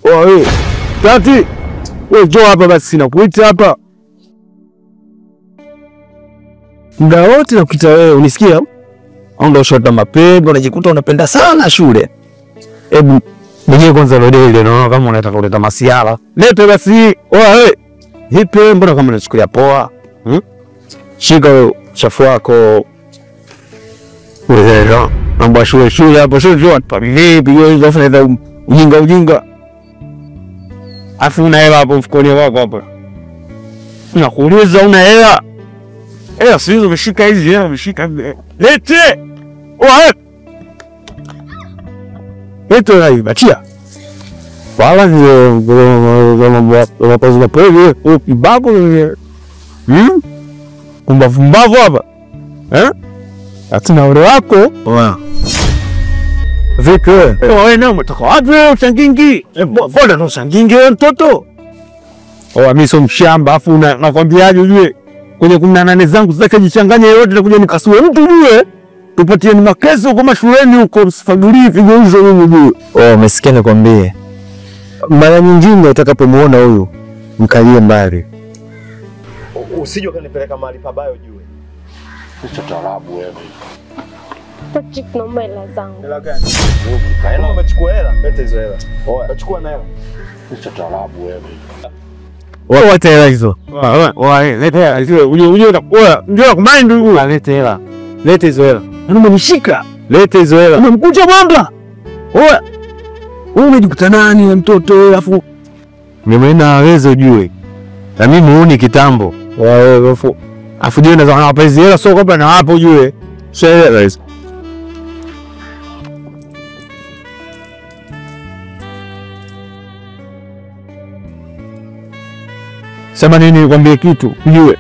Wewe, tati, wewe njoo hapa basi nakuita hapa. Muda wote nakuita wewe, unisikia? Au ndio shota mapembe, unajikuta unapenda sana shule. Hebu mwenyewe kwanza lode ile, naona kama unataka kuleta masiala. Lete basi. Wewe, vipi mbona kama unachukulia poa? Shika wewe chafu wako. Wewe, mambo ya shule shule hapo shule shule. Vipi wewe unafanya ujinga ujinga? Afu una hela hapo mfukoni wako hapo. Nakuuliza una hela? Hela si hizo umeshika hizi, hela umeshika. Lete! Oa! Lete hela hii, batia. Wala ni mambo na pele, kibako Kumbavu mbavu hapa. Eh? Atina ule wako. Oa. Vipi wewe? Wewe na umetoka wapi wewe ushangingi? Mbona ndo ushangingi wewe mtoto? Oh, mimi sio mshamba afu nakwambiaje ujue kwenye 18 zangu sitaki jichanganye yote nakuja nikasue mtu ujue. Tupatie ni makezo kwa mashuleni huko msifagilie vigezo mimi ujue. Oh, umesikia nikwambie. Mara nyingine utakapomuona huyu mkalie mbali. Usije ukanipeleka mahali pabaya ujue. Usicharabu wewe. Patrick, naomba hela zangu. Hela gani? Wewe umechukua hela? Leta hizo hela. Oya, chukua na hela. Usicharabu wewe. Wewe leta hela hizo. Wewe leta hela hizo. Uje uje wewe ndio kumind huyu. Leta hela. Leta hizo hela. Yaani umenishika. Leta hizo hela. Umemkuja mwamba. Oya. Wewe umejikuta nani mtoto wewe afu mimi naweza ujue. Na mimi muuni kitambo. Wewe afu afu je naweza nawapa hizo hela sio kwamba na hapo ujue. Sio hela hizo. Sema nini nikwambie kitu ujue.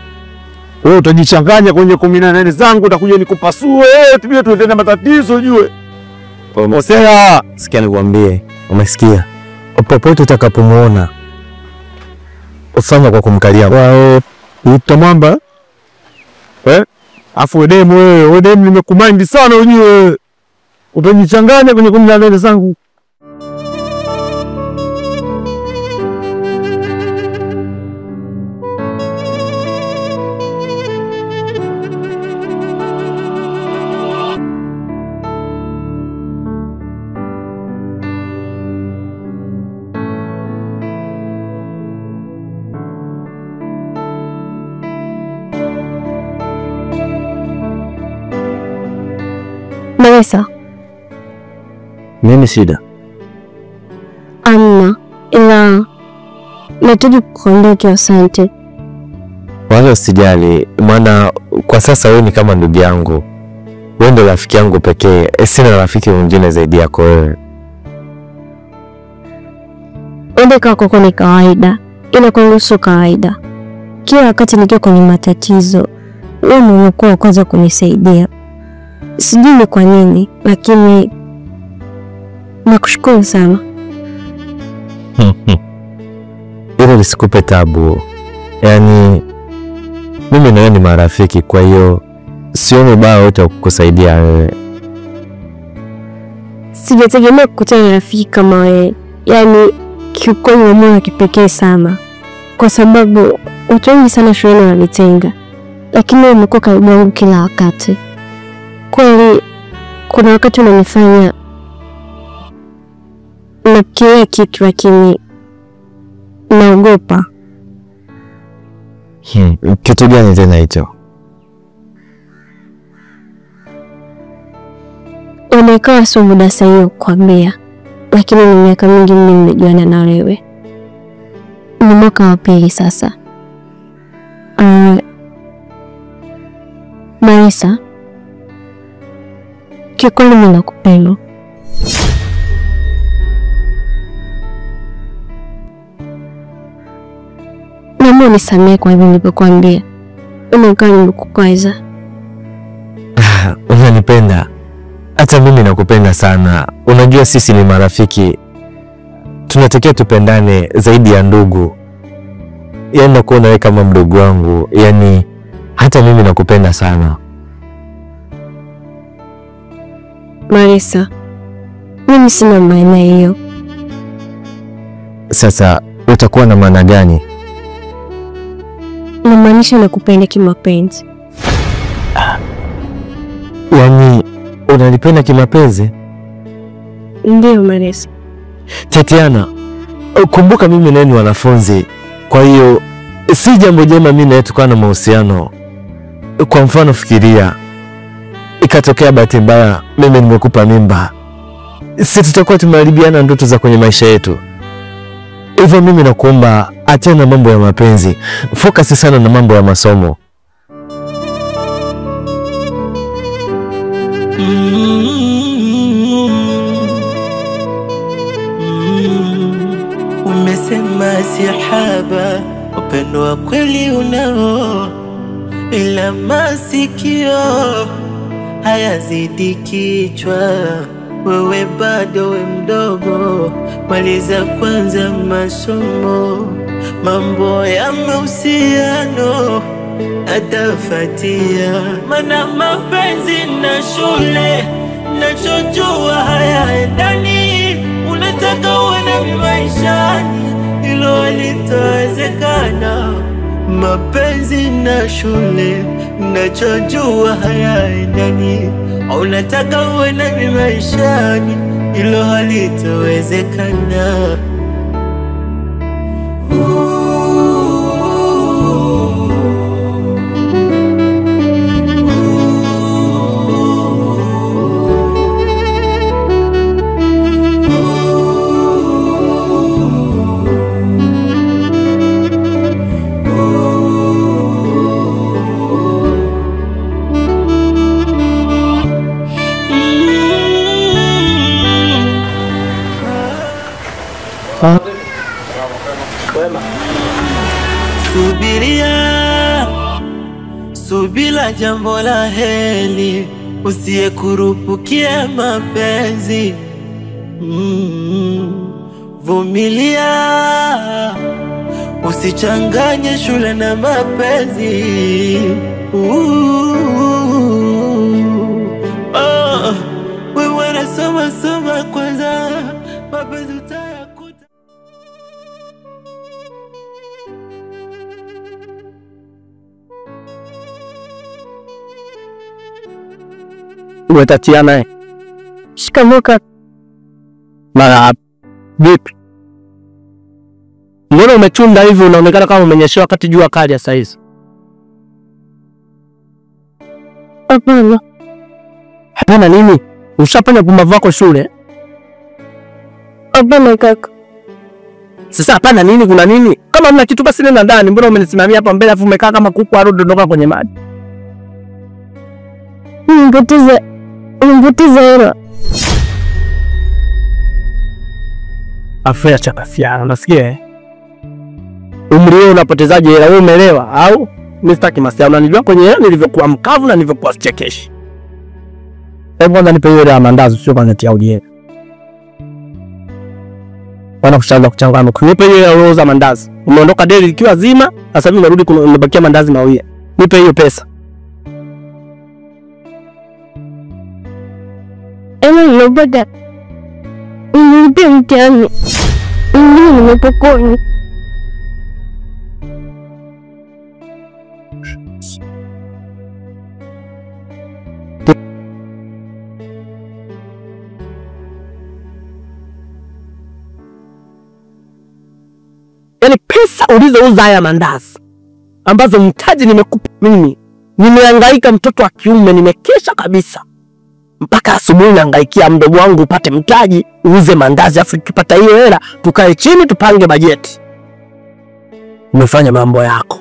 Wewe utajichanganya kwenye 18 zangu utakuja nikupasue tubie tuende matatizo ujue. Osea, sikia nikwambie, umesikia? Popote utakapomuona ufanya kwa kumkalia. Wao utamwamba. Eh? Afu demu wewe, demu nimekumind sana ujue. Utajichanganya kwenye 18 zangu. Marisa. Nini shida? Anna, ila nahitaji kukuambia tu asante. Wala usijali, maana kwa sasa wewe ni kama ndugu yangu. Wewe ndio rafiki yangu pekee. Sina rafiki mwingine zaidi yako wewe. Ende kwako ni kawaida, ila kwangu sio kawaida. Kila wakati nikiwa kwenye matatizo, wewe umekuwa wa kwanza kunisaidia. Sijui ni kwa nini, lakini nakushukuru sana. Hilo lisikupe tabu. Yaani mimi na wewe ni marafiki, kwa hiyo sioni ubaya wote wa kukusaidia wewe. Sijategemea kukutana na rafiki kama wewe. Yaani kiukweli ni moyo wa kipekee sana. Kwa sababu watu wengi sana shuleni wananitenga, lakini wewe umekuwa karibu yangu kila wakati. Kweli kuna wakati unanifanya nafikiria kitu lakini naogopa. Kitu gani tena hicho? Unaikawa sio muda sahihi kukwambia, lakini ni miaka mingi mimi nimejuana na wewe. Ni mwaka wa pili sasa. Marisa, kiukweli mimi nakupenda. Naomba unisamehe kwa hivyo nilivyokuambia. Unakaa nimekukwaza. Unanipenda? Hata mimi nakupenda sana. Unajua sisi ni marafiki, tunatakiwa tupendane zaidi ya ndugu. Yaani nakuona wewe kama mdogo wangu, yaani hata mimi nakupenda sana. Marisa, mimi sina maana hiyo. Sasa utakuwa na maana gani? Namaanisha nakupenda kimapenzi. Yaani unanipenda kimapenzi? Ndiyo Marisa. Tatiana, kumbuka mimi na wewe ni wanafunzi. Kwa hiyo si jambo jema mimi na wewe tukawa na mahusiano. Kwa mfano fikiria, ikatokea bahati mbaya mimi nimekupa mimba, si tutakuwa tumeharibiana ndoto za kwenye maisha yetu? Hivyo mimi nakuomba achana mambo ya mapenzi, focus sana na mambo ya masomo. Umesema sihaba, upendo wa kweli unao, ila masikio hayazidi kichwa. Wewe bado we mdogo, maliza kwanza masomo. Mambo ya mahusiano atafatia, maana mapenzi na shule nachojua hayaendani. Unataka uwe nami maishani, hilo halitawezekana. Mapenzi na shule nachojua hayaendani. Unataka uwe nami maishani, hilo halitawezekana. Subiria, subila jambo la heri, usiyekurupukia mapenzi. Vumilia, usichanganye shule na mapenzi. Oh, wewe unasoma soma kwanza, mapenzi utayakuta. Wewe Tatiana. Shikamoo kaka. Mara vipi? Mbona umechunda hivi, unaonekana kama umenyeshewa wakati jua kali sasa hizi? Hapana. Hapana nini? Ushafanya pumbavu wako shule? Hapana kaka. Sasa hapana nini, kuna nini? Kama hamna kitu basi nenda ndani. Mbona umenisimamia hapa mbele afu umekaa kama kuku alodondoka kwenye maji? Nimepoteza hela. Afya chakasiana, unasikia eh? Umri wewe unapotezaje hela? Wewe umeelewa au? Mimi sitaki masiala. Unanijua kwenye hela nilivyokuwa mkavu na nilivyokuwa sichekeshi. Hebu kwanza nipe hiyo ya mandazi, sio kwanza tia uji. Wana kushaanza kuchanganya. Nipe hiyo ya roza mandazi. Umeondoka deli ikiwa zima, sasa hivi unarudi umebakia mandazi mawili. Nipe hiyo pesa. Ema nilopata nilipia mtihani, mimi nimepokonywa. Yaani pesa ulizouza haya mandazi ambazo mtaji nimekupa mimi, nimehangaika mtoto wa kiume, nimekesha kabisa mpaka asubuhi nahangaikia mdogo wangu upate mtaji uuze mandazi, afu tukipata hiyo hela tukae chini tupange bajeti. Umefanya mambo yako,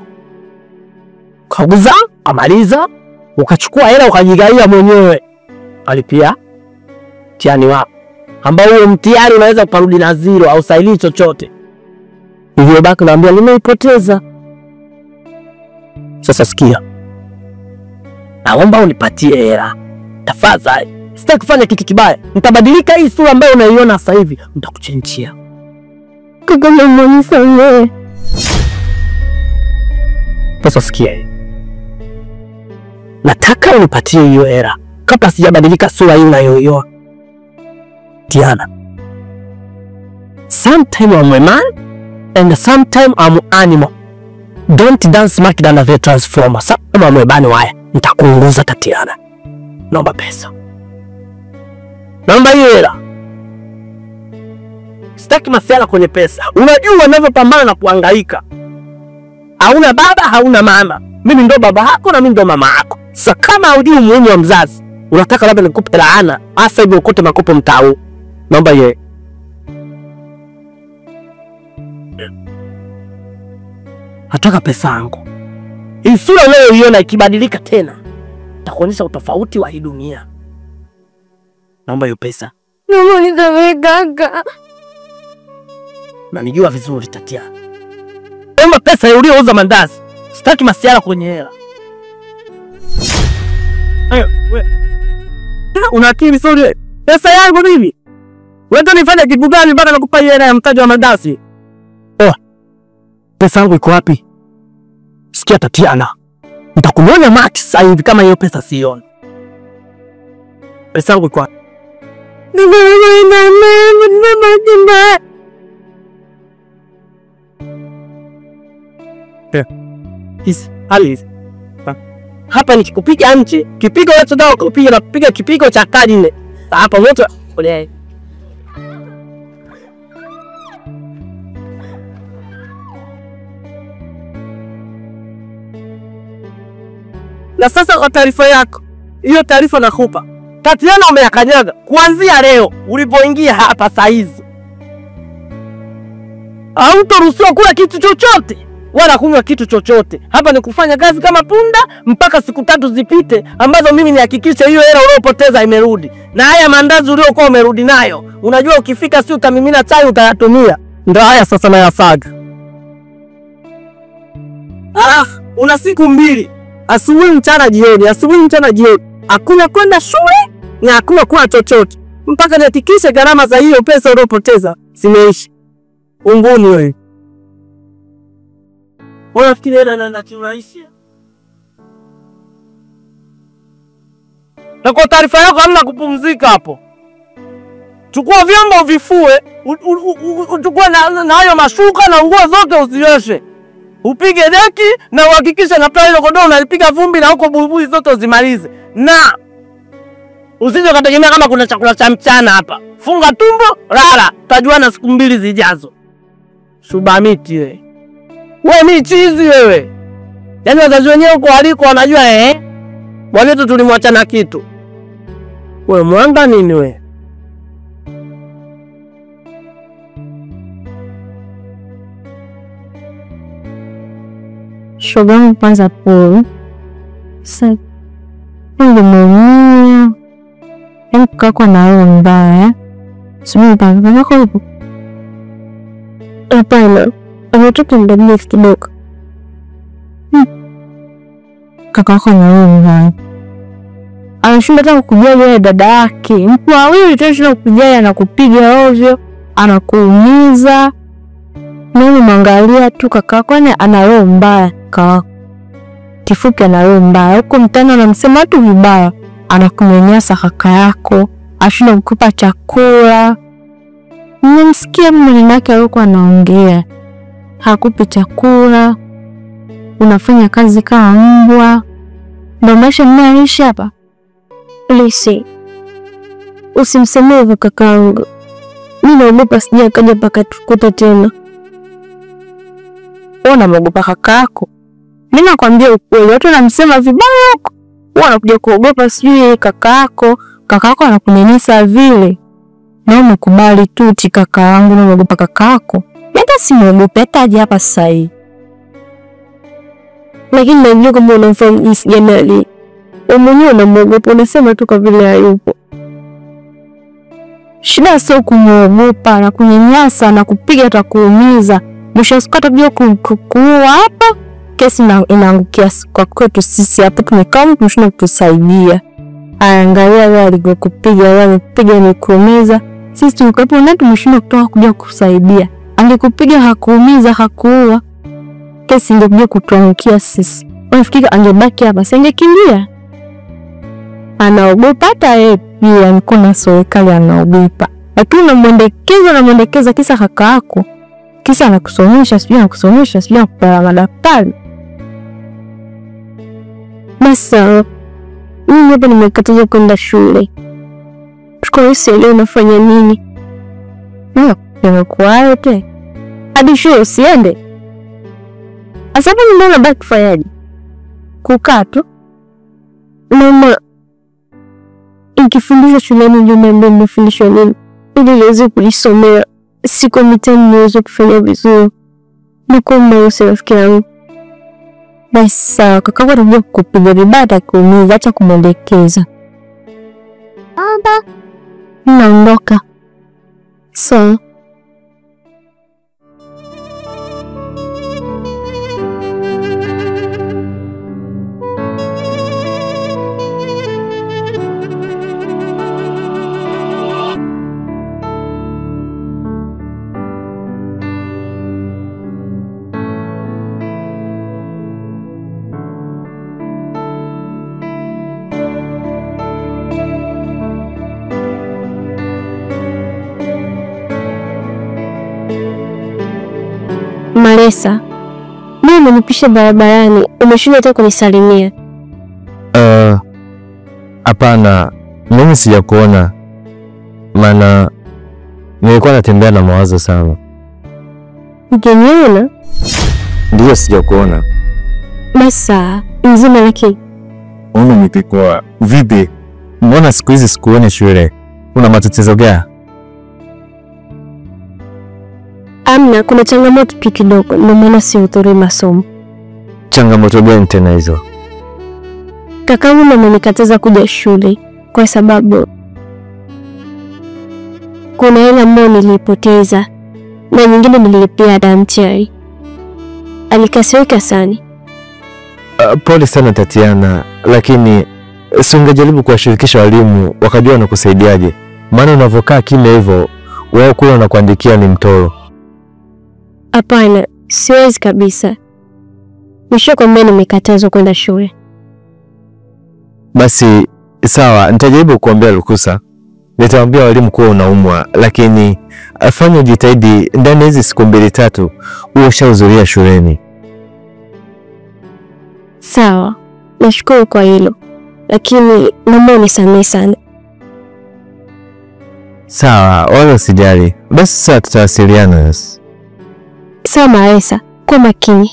kauza ukamaliza, ukachukua hela ukajigaia mwenyewe, alipia mtihani wako ambao huo mtihani unaweza ukarudi na zero au saili chochote. Iliyobaki naambia nimeipoteza. Sasa sikia, naomba unipatie hela Tafadhali. Sitaki kufanya kitu kibaya. Nitabadilika hii sura ambayo unaiona sasa hivi, nitakuchenjia. Kaka, naomba unisamehe. Sasa sikia hii. Nataka unipatie hiyo hela kabla sijabadilika sura hii unayoiona. Tiana. Sometime I'm a man and sometime I'm animal. Don't dance mark than a transformer. Sometime I'm a bani wire. Nitakuunguza Tatiana. Naomba pesa. Naomba hiyo hela. Sitaki masiala kwenye pesa. Unajua ninavyopambana na kuhangaika. Hauna baba, hauna mama. Mimi ndo baba yako na mimi ndo mama yako. Sasa kama hujui umuhimu wa mzazi, unataka labda nikupe laana, hasa hivi ukote makopo mtau. Naomba ye. Nataka pesa yangu. Hii sura unayoiona ikibadilika tena, nitakuonyesha utofauti wa hii dunia. Naomba hiyo pesa. Naomba unisamehe kaka. Na nijua vizuri Tatiana. Naomba pesa uliyouza mandazi. Sitaki masiala kwenye hela. Ayo, wewe. Una akili sio? Pesa yangu mimi. Wewe ndio nifanya kitu gani mpaka nakupa hela ya mtaji wa mandazi? Oh. Pesa yangu iko wapi? Sikia Tatiana. Nitakunyonya max sasa hivi kama hiyo pesa sioni. Pesa yangu iko wapi? Hizi, hali hizi. Hapa nikikupiga nchi, kipigo unachotaka kupiga na kupiga kipigo cha kadi nne. Hapa moto ole. Na sasa kwa taarifa yako, hiyo taarifa nakupa. Tatiana umeyakanyaga kuanzia leo ulipoingia hapa saa hizi. Hautoruhusiwa kula kitu chochote wala kunywa kitu chochote. Hapa ni kufanya kazi kama punda mpaka siku 3 zipite ambazo mimi nihakikishe hiyo hela uliyopoteza imerudi. Na haya mandazi uliokuwa umerudi nayo, unajua ukifika si utamimina chai utayatumia. Ndio haya sasa nayasaga. Alafu una siku 2, asubuhi mchana jioni, asubuhi mchana jioni. Hakuna kwenda shule na hakuna kula chochote mpaka nihakikishe gharama za hiyo pesa uliyopoteza zimeisha. Unguni wewe. Unafikiri hela na kiurahisi? Na kwa taarifa yako hamna kupumzika hapo. Chukua vyombo uvifue, uchukue na hayo mashuka na nguo zote uzioshe. Upige deki na uhakikishe na pale godoro unalipiga vumbi na huko buibui zote uzimalize. Na usije ukategemea kama kuna chakula cha mchana hapa. Funga tumbo, lala, tutajuana siku 2 zijazo. Shubamiti wewe. Wewe mi chizi wewe. Yaani wazazi wenyewe huko waliko wanajua Mwanetu tulimwacha na kitu. Wewe mwanga nini wewe? Shoga yangu kwanza pole. Sasa nimeumia. Yaani kaka na roho mbaya. Sijui panga yako ipo. Hapana. Ametoka muda mrefu kidogo. Kaka yako ana roho mbaya. Anashinda hata kukujali wewe dada yake. Mtu wawili tu anashinda kukujali, anakupiga ovyo, anakuumiza. Mimi mwangalia tu kaka yako ana roho mbaya. Kaka kifupi ana roho mbaya. Huko mtani anamsema watu vibaya. Anakunyanyasa kaka yako, ashinda kukupa chakula. Nimemsikia mume wake alikuwa anaongea. Hakupi chakula. Unafanya kazi kama mbwa. Ndio maisha mnayoishi hapa. Lisi, usimsemee hivyo kakaangu. Mimi naogopa sija akaja mpaka tukuta tena. Wewe unamwogopa kakako? Mimi nakwambia ukweli, watu wanamsema vibaya huko. Wewe unakuja kuogopa sijui kakako, kakako anakunyanyasa vile. Na umekubali tu ti kakaangu, naogopa kakako. Mimi hata simuogopi hata aje hapa sasa hivi. Lakini najua kama unamfahamu jinsi gani ali. Wewe mwenyewe unamuogopa, unasema tu kwa vile hayupo. Shida sio kumuogopa na kunyanyasa na kupiga atakuumiza. Mwisho wa siku atakuja kukuua hapa, kesi inaangukia kwa kwetu sisi hapa tumekaa tumeshinda kutusaidia. Angalia wewe alivyokupiga, wewe amekupiga amekuumiza. Sisi tulikuwepo na tumeshindwa kutoka kuja kukusaidia. Angekupiga hakuumiza, hakuua, kesi ingekuja kutuangukia sisi. Unafikiri angebaki hapa, si angekimbia? Anaogopa hata yeye pia, alikuwa na serikali anaogopa. Lakini unamwendekeza kisa kaka yako. Kisa anakusomesha, sijui anakusomesha, sijui anakupa madaftari. Basi mimi hapa nimekatazwa kwenda shule. Kwa hiyo sielewi nafanya nini. Nimekuwa yote. Hadi shule usiende. Asa hapa mbona nabaki kufanyaje? Kukaa tu. Mama, nikifundishwa shuleni ndio niambie nimefundishwa nini ili niweze kujisomea. Siku mitano niweze kufanya vizuri. Nakuomba usi rafiki yangu. Basi sawa, kaka atakuja kukupiga vibaya, atakuumiza, acha kumwendekeza. Baba, naondoka. So Maresa, mimi umenipisha barabarani, umeshindwa hata kunisalimia. Hapana, mimi sijakuona. Maana nilikuwa natembea na mawazo sana. Ungeniona? Ndiyo, sijakuona. Basa, mzima lakini. Unanipikwa vipi? Mbona siku hizi sikuoni shule? Una matatizo gani? Amna, kuna changamoto tu kidogo, ndio maana sihudhurii masomo. Changamoto gani tena hizo? Kakangu amenikataza kuja shule kwa sababu kuna hela ambayo nilipoteza na nyingine nililipia ada mtihani. Alikasirika sana. Pole sana Tatiana, lakini si ungejaribu kuwashirikisha walimu wakajua wanakusaidiaje? Maana unavokaa kimya hivyo, wao kule wanakuandikia ni mtoro. Hapana, siwezi kabisa. Nishakwambia nimekatazwa kwenda shule. Basi sawa, nitajaribu kuambia ruhusa. Nitawaambia walimu kuwa unaumwa, lakini afanye jitahidi ndani hizi siku 2-3 uwe ushahudhuria shuleni. Sawa, nashukuru kwa hilo, lakini naomba unisamehe sana. Sawa, wala usijali. Basi sawa, tutawasiliana. Sawa Maresa, kwa makini.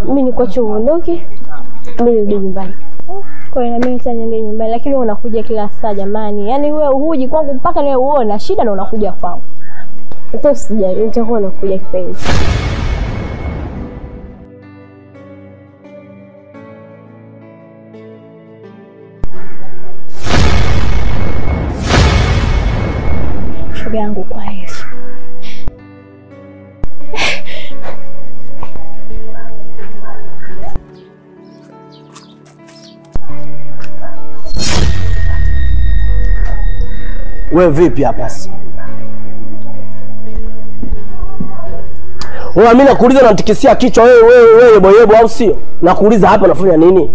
Mimi ni kuacha uondoke, mimi nirudi nyumbani. Kwa hiyo na mimi tena niende nyumbani, lakini wewe unakuja kila saa jamani. Yaani wewe huji kwangu mpaka leo uone shida na unakuja kwangu. Hata usijali, nitakuwa nakuja kipenzi. Shoga yangu, kwa heri. Wewe vipi hapa sasa? Wewe mimi nakuuliza unanitikisia kichwa wewe wewe wewe boyebo au sio? Nakuuliza hapa unafanya nini?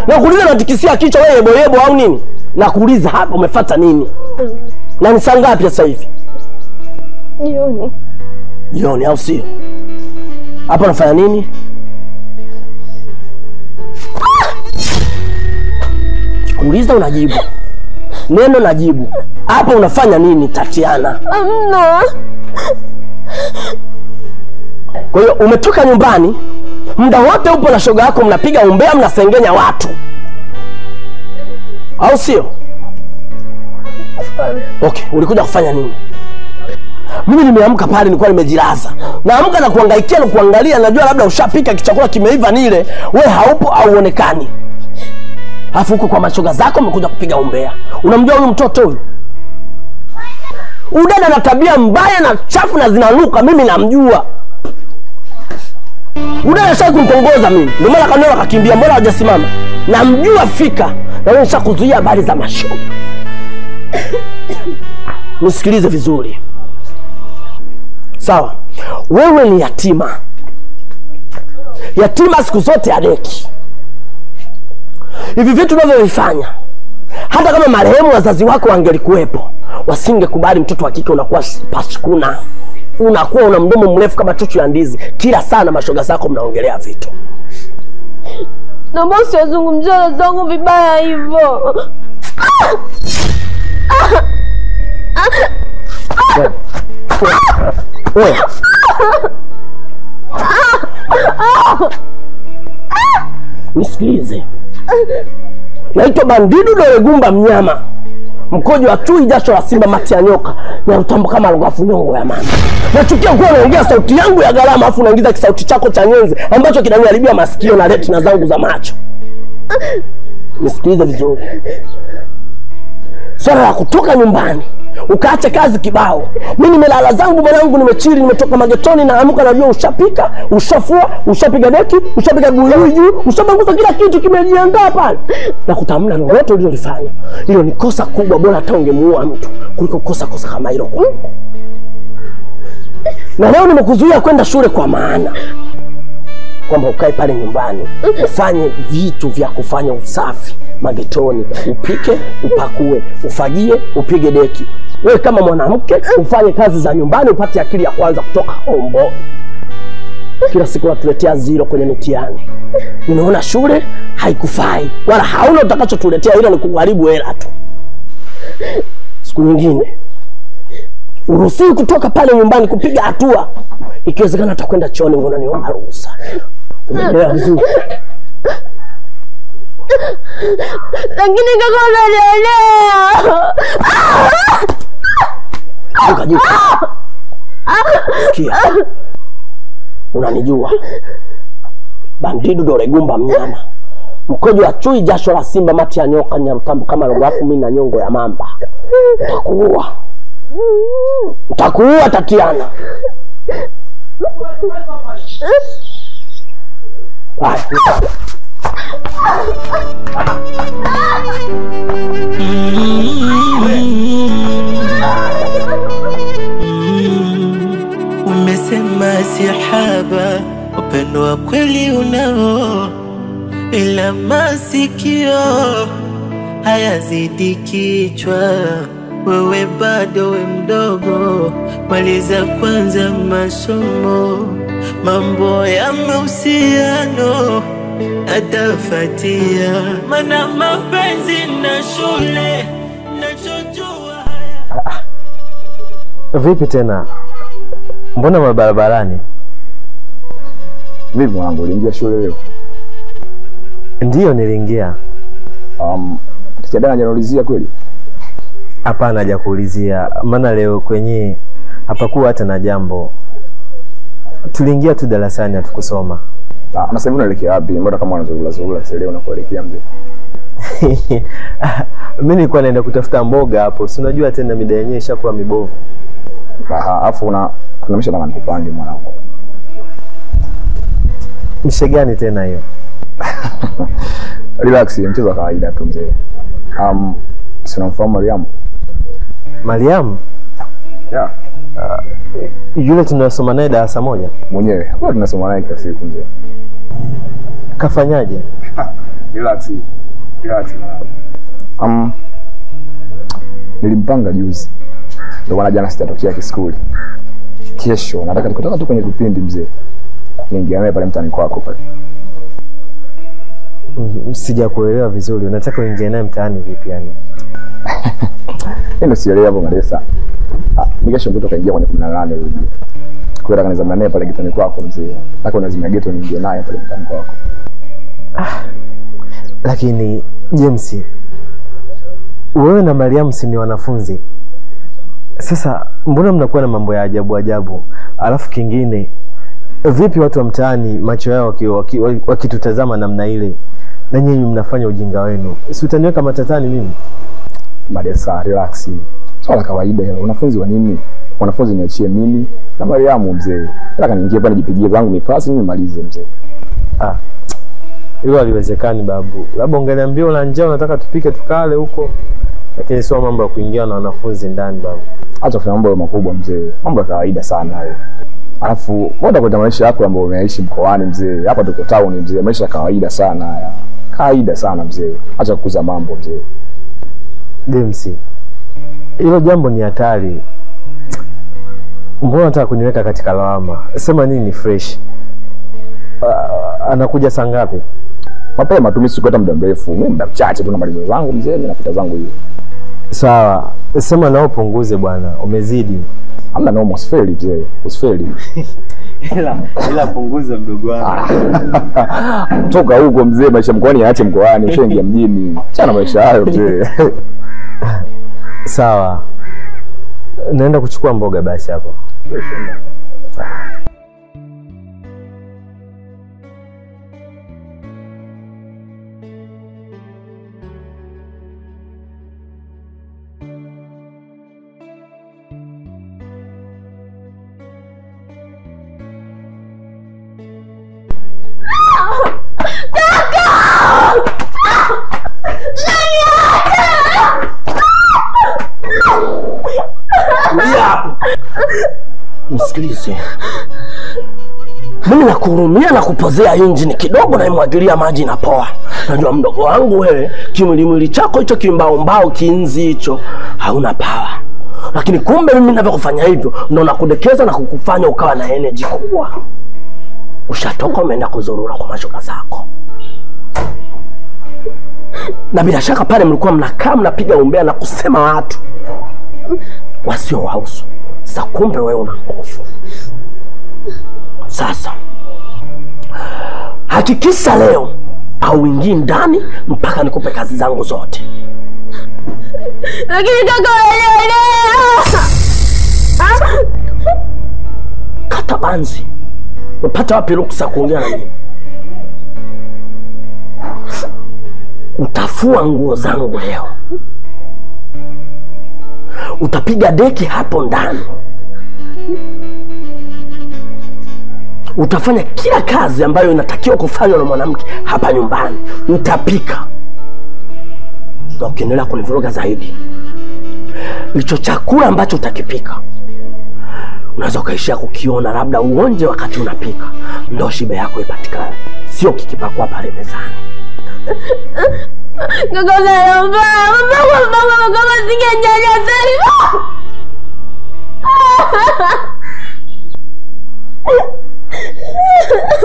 Nakuuliza unatikisia kichwa wewe boyebo au nini? Nakuuliza hapa umefuata nini? Na ni saa ngapi sasa hivi? Jioni. Jioni au sio? Hapa unafanya nini? Kuuliza unajibu. Neno najibu. Hapa unafanya nini Tatiana? Amna. Kwa hiyo umetoka nyumbani, muda wote upo na shoga yako mnapiga umbea, mnasengenya watu. Au sio? Okay, ulikuja kufanya nini? Mimi nimeamka pale nilikuwa nimejilaza. Naamka na kuhangaikia na kuangalia, najua labda ushapika kichakula kimeiva nile, we haupo au uonekani. Alafu huko kwa mashoga zako umekuja kupiga umbea. Unamjua huyu mtoto huyu? Udada na tabia mbaya na chafu na zinanuka, mimi namjua. Udada shaka kumtongoza mimi. Ndio maana kaniona akakimbia, mbona hajasimama? Namjua fika. Na wewe nishakuzuia habari za mashoga. Nisikilize vizuri. Sawa. Wewe ni yatima. Yatima siku zote adeki. Hivi vitu unavyovifanya, hata kama marehemu wazazi wako wangelikuwepo, wasingekubali mtoto wa kike unakuwa pashkuna. Unakuwa una mdomo mrefu kama chuchu ya ndizi. Kila saa na mashoga zako mnaongelea vitu. Naomba usiwazungumzie wazazi wangu vibaya hivyo. Wewe. Nisikilize. Naitwa Bandidu Doregumba mnyama. Mkojo wa chui, jasho la simba, mati ya nyoka, na utambo kama lugafu nyongo ya mama. Nachukia kuwa naongea sauti yangu ya gharama afu unaingiza kisauti chako cha nyenze ambacho kinaniharibia masikio na retina zangu za macho. Nisikilize vizuri. Swala la kutoka nyumbani ukaacha kazi kibao. Mimi nimelala zangu mwanangu, nimechili, nimetoka magetoni na amka najua ushapika, ushafua, ushapiga deki, ushapiga guyu juu, ushabanguza kila kitu kimejiandaa pale. Na kutamna lolote ulilofanya. Hilo ni kosa kubwa, bora hata ungemuua mtu kuliko kosa kama hilo kwangu. Na leo nimekuzuia kwenda shule kwa maana kwamba ukae pale nyumbani ufanye vitu vya kufanya usafi magetoni, upike, upakue, ufagie, upige deki. Wewe kama mwanamke ufanye kazi za nyumbani upate akili ya kwanza kutoka hombo. Kila siku watuletea zero kwenye mitihani. Ninaona shule haikufai wala hauna utakachotuletea, ila ni kuharibu hela tu. Siku nyingine uruhusiwi kutoka pale nyumbani kupiga hatua. Ikiwezekana utakwenda chooni unaniomba ruhusa. Umeelewa vizuri? Lakini kaka unanielewa. Juka. Sikia. Unanijua. Bandidu Doregumba mnyama. Mkojo wa chui, jasho la simba, mati ya nyoka, nyarutambu kama lugafu, mimi na nyongo ya mamba. Nitakuua. Nitakuua Tatiana. Haya. Umesema sihaba, upendo wa kweli unao, ila masikio hayazidi kichwa. Wewe bado we mdogo, maliza kwanza masomo, mambo ya mahusiano atafuatia, maana mapenzi na shule nachojua. Vipi tena? Mbona mabarabarani? Vipi mwanangu, uliingia shule leo? Ndiyo, niliingia. Teacher Dana hajaniulizia kweli? Hapana, hajakuulizia. Maana leo kwenye hapakuwa hata na jambo. Tuliingia tu darasani hatukusoma. Na sasa hivi unaelekea wapi? Mbona kama unazurura zurura sasa leo unakuelekea mzee? Mimi nilikuwa naenda kutafuta mboga hapo. Si unajua tena mida yenyewe ishakuwa mibovu. Aha, afu kuna misha nataka nikupange mwanangu. Mishe gani tena hiyo? Relax, mchezo wa kawaida tu mzee. Si unamfahamu Mariamu? Mariamu? Yeah. Yule tunasoma naye darasa moja? Mwenyewe. Hapo tunasoma naye kila siku mzee. Kafanyaje? Relax. Relax. Nilimpanga juzi. Ndio maana jana sitatokea kiskuli. Kesho nataka tukutane tu kwenye kipindi mzee. Niingia naye pale mtaani kwako pale. Sijakuelewa vizuri. Unataka uingie naye mtaani vipi yani? Mimi sielewi hapo Madesa. Mimi kesho mtoto kaingia kwenye 18 rudi. Kwa hiyo nataka nizame naye pale getoni kwako mzee. Nataka unazimia geto niingie naye pale mtaani kwako. Lakini James, wewe na Mariam si ni wanafunzi? Sasa mbona mnakuwa na mambo ya ajabu ajabu? Alafu kingine, vipi watu wa mtaani macho yao wakitutazama namna ile na nyinyi mnafanya ujinga wenu? Si utaniweka matatani mimi? Madesa, relax. Swala kawaida hilo. Wanafunzi wa nini? Wanafunzi niachie mimi na Mariamu mzee. Nataka niingie pale nijipigie zangu mipasi nimalize mzee. Hilo haliwezekani babu. Labda ungeniambia una njaa unataka tupike tukale huko. Lakini sio mambo ya kuingia na wanafunzi ndani babu. Acha kufanya mambo makubwa mzee. Mambo ya kawaida sana hayo. Alafu mbona kwa maisha yako ambayo umeishi mkoani mzee? Hapa tuko town mzee, maisha ya kawaida sana haya. Kawaida sana mzee. Acha kukuza mambo mzee. James, hilo jambo ni hatari. Mbona unataka kuniweka katika lawama? Sema nini fresh? Anakuja saa ngapi? Mapema tu, mimi sikuta muda mrefu. Mimi muda mchache tu namaliza zangu mzee, mimi napita zangu hiyo. Sawa, sema nao punguze bwana, umezidi. Hamna noma, usifeli mzee, usifeli. Ila punguza mdogo wangu. Toka huko mzee, maisha mkoani yaache mkoani, ushaingia mjini. Achana maisha hayo mzee. Sawa. Naenda kuchukua mboga basi hapo. Nisikilize. Mimi nakuhurumia na kupozea injini kidogo na imwagilia maji na poa. Najua mdogo wangu wewe, kimwilimwili chako hicho kimbao mbao kinzi hicho hauna power. Lakini kumbe mimi ninavyokufanya hivyo ndio nakudekeza na kukufanya ukawa na energy kubwa. Ushatoka umeenda kuzurura kwa mashoka zako. Na bila shaka pale mlikuwa mnakaa mnapiga umbea na kusema watu wasio wahusu. Sasa kumbe wewe una nguvu. Sasa hakikisha leo hauingii ndani mpaka nikupe kazi zangu zote. Lakini kaka wewe kata banzi. Umepata wapi ruksa kuongea na mimi? Utafua nguo zangu leo. Utapiga deki hapo ndani. Utafanya kila kazi ambayo inatakiwa kufanywa na mwanamke hapa nyumbani. Utapika. Na ukiendelea kunivuruga zaidi, hicho chakula ambacho utakipika unaweza ukaishia kukiona, labda uonje wakati unapika, ndio shibe yako ipatikane, sio kikipakwa pale mezani.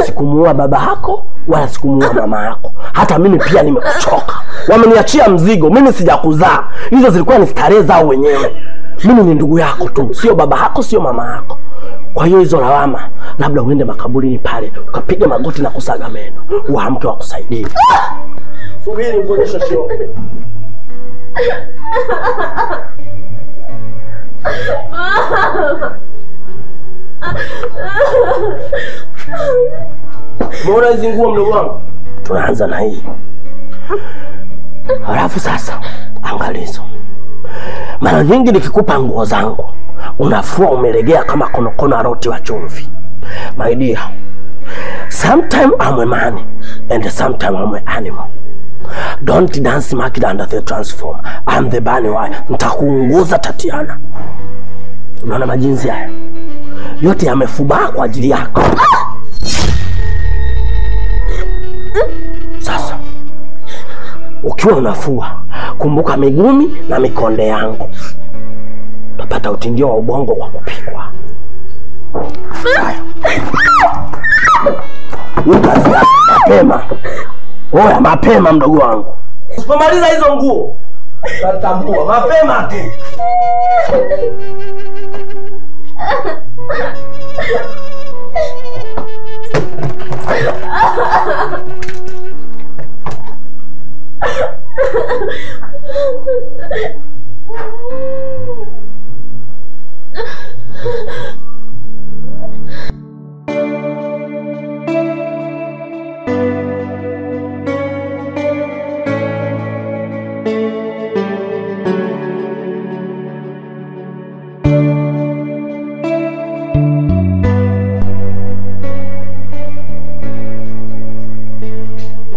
Sikumuua baba yako wala sikumuua mama yako. Hata mimi pia nimekuchoka. Wameniachia mzigo, mimi sijakuzaa. Hizo zilikuwa ni starehe zao wenyewe. Mimi ni ndugu yako tu, sio baba yako, sio mama yako. Kwa hiyo hizo lawama, labda uende makaburini pale ukapiga magoti na kusaga meno, uamke wakusaidie. Subiri nikuonyeshe show. Mbona hizi nguo mdogo wangu? Tunaanza na hii. Halafu sasa Angalizo. Mara nyingi nikikupa nguo zangu unafua umelegea kama konokono aroti wa chumvi. My dear, sometimes I'm a man and sometimes I'm an animal. Don't dance market under the transform. I'm the bunny wire. Nitakuunguza Tatiana. Unaona majinsi haya yote yamefubaa kwa ajili yako. Sasa ukiwa unafua, kumbuka migumi na mikonde yangu. Utapata utindio wa ubongo kwa kupikwa. Haya. Mapema. Oya, mapema mdogo wangu. Usipomaliza hizo nguo utatambua mapema tu.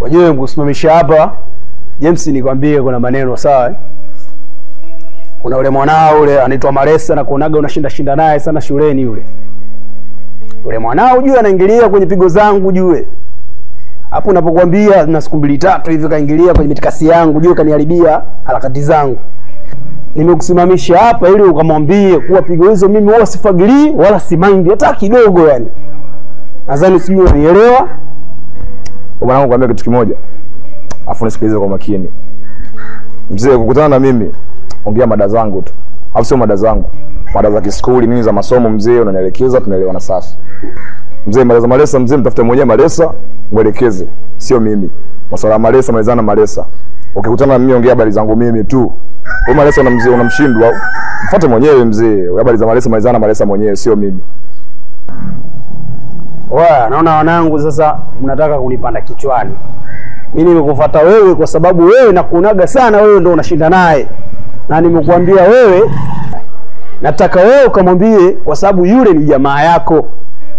Wenyewe kusimamisha hapa James, nikwambie kuna maneno sawa. Kuna ule mwanao ule anaitwa Maresa na kuonaga unashinda shinda naye sana shuleni yule. Ule mwanao jue anaingilia kwenye pigo zangu jue. Hapo unapokuambia na siku mbili tatu hivi kaingilia kwenye mitikasi yangu jue kaniharibia harakati zangu. Nimekusimamisha hapa ili ukamwambie kuwa pigo hizo mimi wala sifagilii wala simaindi hata kidogo yani. Nadhani sijui unanielewa. Bwana wangu, kwambia kitu kimoja. Afu nisikilize kwa makini. Mzee, kukutana na mimi ongea mada zangu tu. Afu sio mada zangu. Mada za kiskuli nini za masomo mzee, unanielekeza tunaelewana safi. Mzee, mada za Malesa mzee, mtafute mwenyewe Malesa, mwelekeze, sio mimi. Masuala ya Malesa malizana na Malesa. Ukikutana na mimi ongea habari zangu mimi tu. Wewe Malesa na mzee unamshindwa. Mfuate mwenyewe mzee. Habari za Malesa malizana na Malesa mwenyewe, sio mimi. Oya, naona wanangu sasa mnataka kunipanda kichwani. Mimi nimekufuata wewe kwa sababu wewe nakuonaga sana, wewe ndio unashinda naye. Na nimekuambia wewe, nataka wewe ukamwambie kwa sababu yule ni jamaa yako.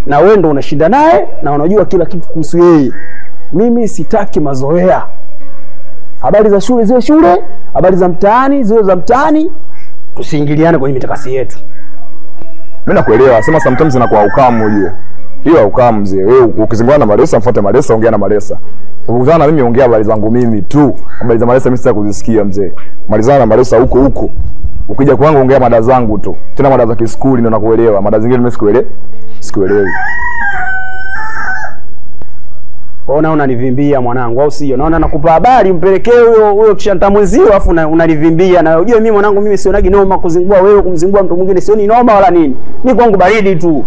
Na wewe ndio unashinda naye na unajua kila kitu kuhusu yeye. Mimi sitaki mazoea. Habari za shule ziwe shule, habari za mtaani ziwe za mtaani. Tusiingiliane kwenye mitakasi yetu. Mimi nakuelewa, sema sometimes inakuwa ukamu ujue. Hiyo ukamu mzee. Wewe ukizingana na Malesa mfuate Malesa, ongea na Malesa. Ukikutana na mimi ongea habari zangu mimi tu. Habari za Malesa mimi sitaki kuzisikia mzee. Malizana na Malesa huko huko. Ukija kwangu ongea mada zangu tu. Tena mada za kiskuli ndio nakuelewa. Mada zingine mimi sikuelewi. Sikuelewi. Ona unanivimbia mwanangu au sio? Naona nakupa habari mpelekee huyo huyo kishanta mwenzio afu unanivimbia. Na unajua mimi mwanangu mimi sionagi noma kuzingua wewe kumzingua mtu mwingine, sioni noma wala nini. Mimi kwangu baridi tu.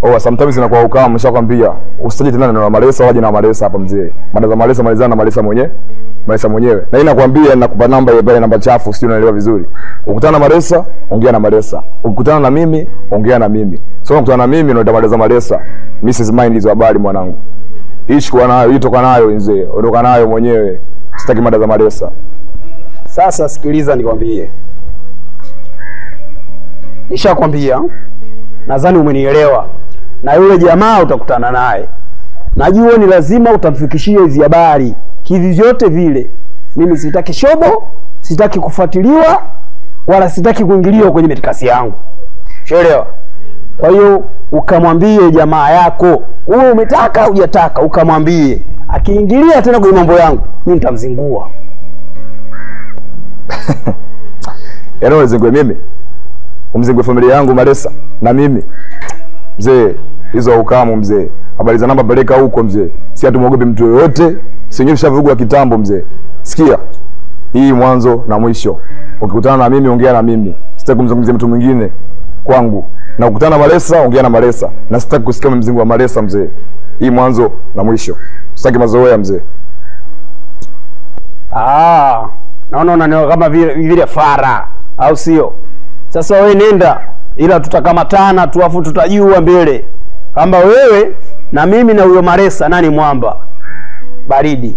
Oh, sometimes inakuwa ukamu, nimeshakwambia. Usije tena na Malesa waje na Malesa hapa mzee. Mada za Malesa malizana na Malesa mwenyewe. Malesa mwenyewe. Na inakwambia nakupa namba ile pale, namba chafu, sio unaelewa vizuri. Ukutana na Malesa, ongea na Malesa. Ukutana na mimi, ongea na mimi. So ukutana na mimi ndio mada za Malesa. Mrs Mind hizo habari mwanangu. Ishi kwa nayo, itoka nayo mzee. Ondoka nayo mwenyewe. Sitaki mada za Malesa. Sasa sikiliza nikwambie. Nishakwambia. Nadhani umenielewa. Na yule jamaa utakutana naye. Najua ni lazima utamfikishia hizi habari. Kivi vyote vile. Mimi sitaki shobo, sitaki kufuatiliwa, wala sitaki kuingiliwa kwenye mitikasi yangu. Unaelewa? Kwa hiyo ukamwambie jamaa yako, wewe umetaka hujataka, ukamwambie. Akiingilia tena kwenye mambo yangu, mimi nitamzingua. Yaani unizingue mimi? Umzingue familia yangu Malesa na mimi? Mzee, hizo ukamu mzee. Habari za namba peleka huko mzee. Si hatumuogopi mtu yoyote. Si wenyewe tushavugwa kitambo mzee. Sikia. Hii mwanzo na mwisho. Ukikutana na mimi ongea na mimi. Sitaki kumzungumzia mtu mwingine kwangu. Na ukikutana na Malesa ongea na Malesa. Na sitaki kusikia mzingo wa Malesa mzee. Hii mwanzo na mwisho. Sitaki mazoea mzee. Ah, naona unaniona kama vile fara, au sio? Sasa wewe nenda, ila tutakamatana tu afu tutajua mbele kama wewe na mimi na huyo Malesa nani mwamba. Baridi.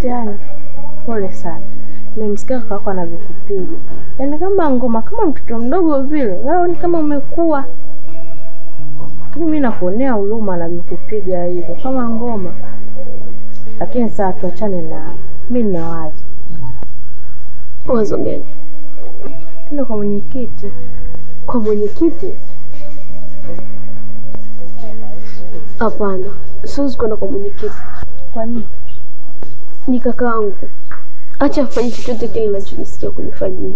Tatiana, pole sana. Nimemsikia kaka yako anavyokupiga. Yaani kama ngoma, kama mtoto mdogo vile. Wewe ni kama umekua. Lakini mimi nakuonea huruma anavyokupiga hivyo kama ngoma. Lakini sasa tuachane na mimi nina wazo. Wazo gani? Tena kwa mwenyekiti. Kwa mwenyekiti? Hapana, siwezi kwenda kwa mwenyekiti. Kwa nini? Ni kakaangu. Acha afanye chochote kile ninachojisikia kunifanyia.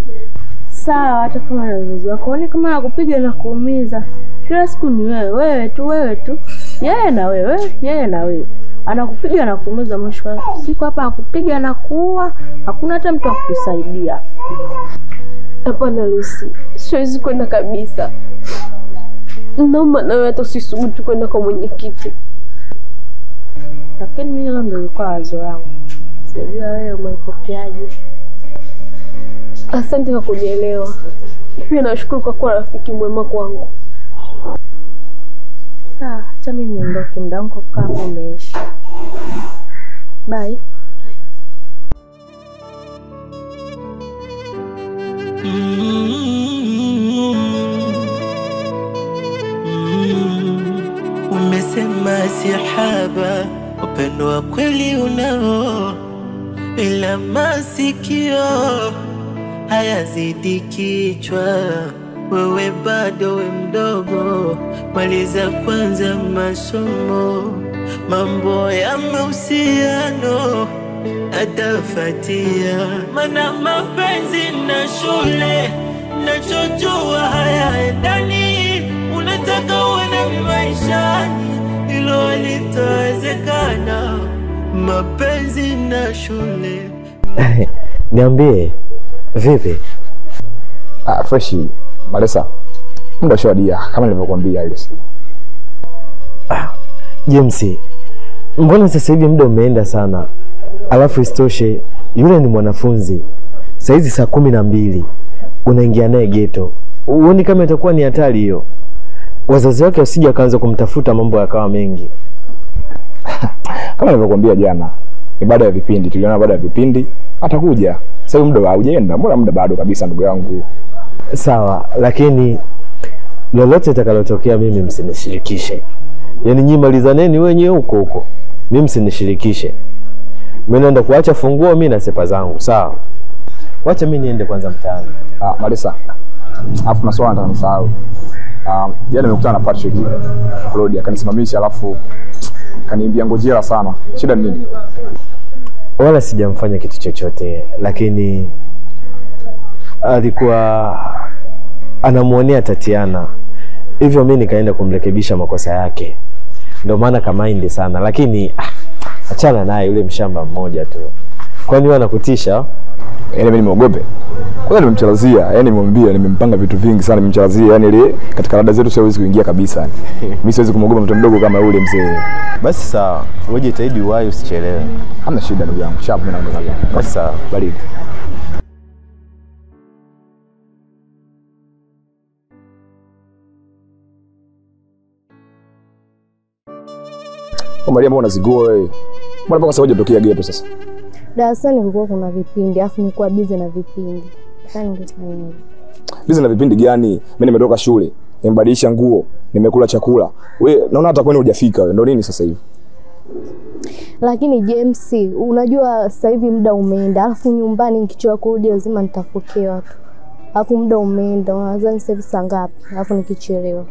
Sawa, hata kama na wazazi wako, kwani kama nakupiga na kuumiza. Kila siku ni wewe, wewe tu, wewe tu. Yeye na wewe, yeye na wewe. Anakupiga na kuumiza, mwisho wa siku hapa anakupiga na kuua, hakuna hata mtu akukusaidia. Hapana Lucy, siwezi kwenda kabisa. Naomba nawe hata usisubutu kwenda kwa mwenyekiti. Lakini mimi hilo ndio lilikuwa wazo langu. Sijajua wewe umeipokeaje. Asante kwa kunielewa. Pia nashukuru kwa kuwa rafiki mwema kwangu. Sawa, acha mimi niondoke, muda wangu kukaa hapo umeisha. Bye. Umesema sihaba, upendo wa kweli unao, ila masikio hayazidi kichwa. Wewe bado we mdogo, maliza kwanza masomo. Mambo ya mahusiano atafuatia, maana mapenzi na shule nachojua hayaendani. Unataka uwe na maishani, hilo halitawezekana. Mapenzi na shule. Niambie, vipi? Ah, freshi Malesa. Muda ushawadia kama nilivyokuambia ile siku. Ah, James, mbona sasa hivi muda umeenda sana? Alafu isitoshe yule ni mwanafunzi. Saa hizi saa 12 unaingia naye ghetto. Uone kama itakuwa ni hatari hiyo. Wazazi wake wasije wakaanza kumtafuta, mambo yakawa mengi. Kama nilivyokuambia jana, ni baada ya vipindi, tuliona baada ya vipindi atakuja. Sasa muda haujaenda, mbona muda bado kabisa ndugu yangu. Sawa, lakini lolote litakalotokea mimi msinishirikishe. Yaani nyinyi malizaneni wenyewe huko huko. Mimi msinishirikishe. Mimi naenda kuacha funguo mimi na sepa zangu, sawa? Wacha mimi niende kwanza mtaani. Ah, Malisa. Alafu na swala nataka nisahau. Jana nimekutana na Patrick Claudia, akanisimamisha alafu kaniambia ngojera sana. Shida ni nini? Wala sijamfanya kitu chochote, lakini alikuwa anamuonea Tatiana. Hivyo mimi nikaenda kumrekebisha makosa yake. Ndio maana kamaindi sana, lakini achana naye yule mshamba mmoja tu. Kwani wewe anakutisha? Yaani mimi nimeogope. Kwanza nimemchalazia, yaani nimemwambia nimempanga vitu vingi sana, nimemchalazia yaani ile katika rada zetu siwezi kuingia kabisa. Mimi siwezi kumwogopa mtu mdogo kama yule mzee. Basi sawa, wewe jitahidi uwahi usichelewe. Hamna shida ndugu yangu. Sharp mimi naondoka. Basi sawa, baridi. Maria, mbona unazigua wewe? Mbona mpaka sasa hujatokea ghetto sasa? Darasani kulikuwa kuna vipindi, afu nilikuwa busy na vipindi. Sasa ningefanyaje? Busy na vipindi gani? Mimi nimetoka shule, nimebadilisha nguo, nimekula chakula. Wewe naona hata kwani hujafika wewe. Ndio nini sasa hivi? Lakini James, unajua sasa hivi muda umeenda, alafu nyumbani nikichoka kurudi lazima nitafokewa tu. Alafu muda umeenda, unadhani sasa hivi saa ngapi? Alafu nikichelewa.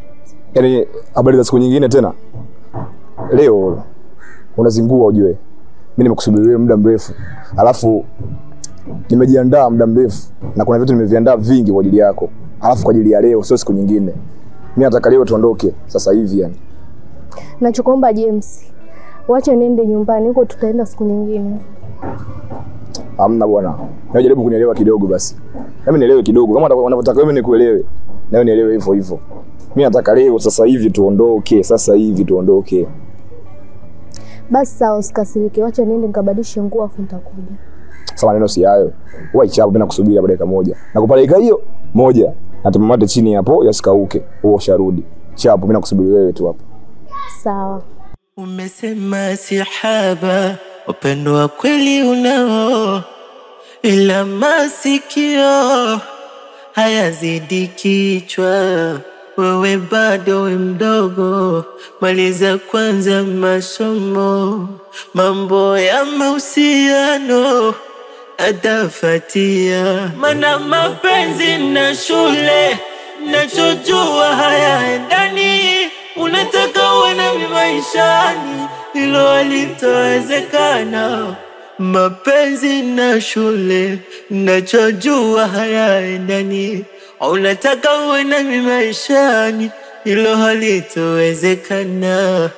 Yaani habari za siku nyingine tena? Leo unazingua ujue. Mimi nimekusubiri wewe muda mrefu. Alafu nimejiandaa muda mrefu na kuna vitu nimeviandaa vingi kwa ajili yako. Alafu kwa ajili ya leo, sio siku nyingine. Mimi nataka leo tuondoke sasa hivi yani. Nachokuomba James, wacha niende nyumbani huko, tutaenda siku nyingine. Hamna bwana. Najaribu kunielewa kidogo basi. Mimi nielewe kidogo. Kama unavyotaka wewe nikuelewe. Na wewe nielewe hivyo hivyo. Mimi nataka leo sasa hivi tuondoke, sasa hivi tuondoke. Basi sawa, usikasirike. Wacha niende nikabadilishe nguo afu nitakuja. Sasa maneno si hayo. Wewe ichapo mimi nakusubiri hapo dakika moja. Nakupa dakika hiyo moja. Na tumamate chini hapo yasikauke. Wewe usharudi. Chapo mimi nakusubiri wewe tu hapo. Sawa. Umesema sihaba, upendo wa kweli unao, ila masikio hayazidi kichwa. Wewe bado we mdogo, maliza kwanza masomo, mambo ya mahusiano atafatia. Mana mapenzi na shule, nachojua hayaendani. Unataka uwe nami maishani, hilo halitowezekana. Mapenzi na shule, nachojua hayaendani. Unataka uwe nami maishani, hilo halitowezekana.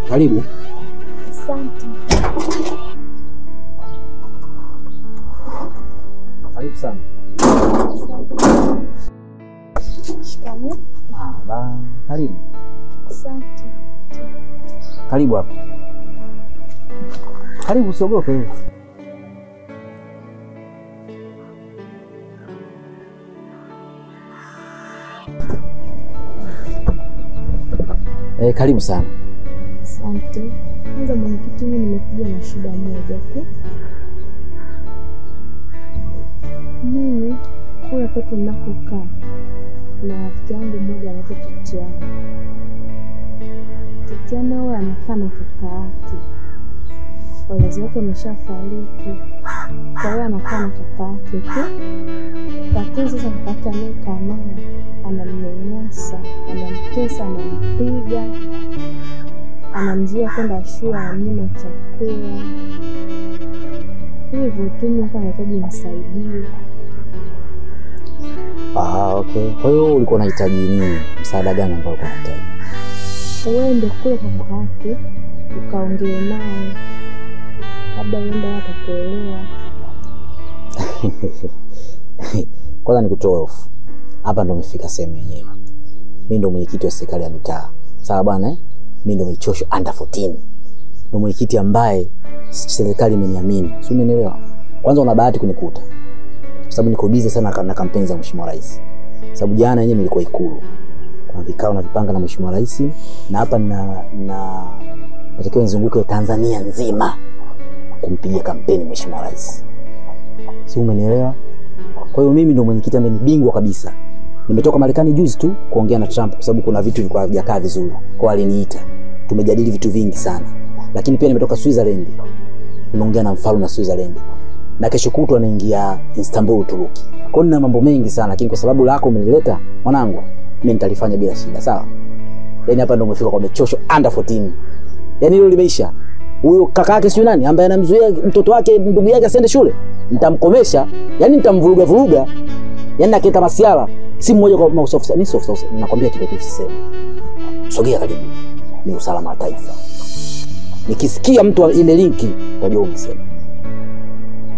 Karibu. Asante. Karibu sana. Asante. Shikamoo. Ba, karibu. Asante. Karibu hapa. Karibu, usiogope. Karibu sana. Asante. Kwanza mwenyekiti, mimi nimekuja na shida moja tu. Mimi kule kwetu ninakokaa na rafiki yangu mmoja anaitwa Titiana. Titiana huyo anakaa na kaka yake. Wazazi wake wameshafariki. Kwa hiyo anakaa na kaka yake tu. Lakini sasa kaka yake anayekaa naye anamnyanyasa, anamtesa, anampiga, anamzuia kwenda shule, anamnyima chakula. Hivyo tu mimi nahitaji nisaidie. Ah, okay. Kwa hiyo ulikuwa unahitaji nini? Msaada gani ambao ulikuwa unahitaji? Uende kule kwa kaka yake ukaongee naye, labda uende atakuelewa. Kwanza nikutoe hofu. Hapa ndo umefika sehemu yenyewe. Mimi ndo mwenyekiti wa serikali ya mitaa. Sawa bwana eh? Mimi ndo Michosho under 14. Ndo mwenyekiti ambaye serikali imeniamini. Si umenielewa? Kwanza una bahati kunikuta. Kwa sababu niko busy sana na kampeni za Mheshimiwa Rais. Sababu jana yenyewe nilikuwa Ikulu. Kuna vikao na vipanga na Mheshimiwa Rais, na hapa na natakiwa nizunguke Tanzania nzima kumpigia kampeni Mheshimiwa Rais. Si umenielewa? Kwa hiyo mimi ndo mwenyekiti ambaye ni bingwa kabisa. Nimetoka Marekani juzi tu kuongea na Trump kwa sababu kuna vitu vilikuwa havijakaa vizuri. Kwa aliniita. Tumejadili vitu vingi sana. Lakini pia nimetoka Switzerland. Nimeongea na mfalme wa Switzerland. Na kesho kutwa naingia Istanbul, Uturuki. Kwa hiyo nina mambo mengi sana, lakini kwa sababu lako umenileta mwanangu, mimi nitalifanya bila shida, sawa? Yaani hapa ndo umefika kwa Michosho under 14. Yaani hilo limeisha. Huyo kaka yake sio nani ambaye anamzuia mtoto wake ndugu yake asiende shule? Nitamkomesha, yaani nitamvuruga vuruga. Yaani naketa masiala, si mmoja kwa maofisa. Mimi sio ofisa, nakwambia kitu usiseme. Sogea karibu. Ni usalama wa taifa. Nikisikia mtu imelinki, utajua umesema.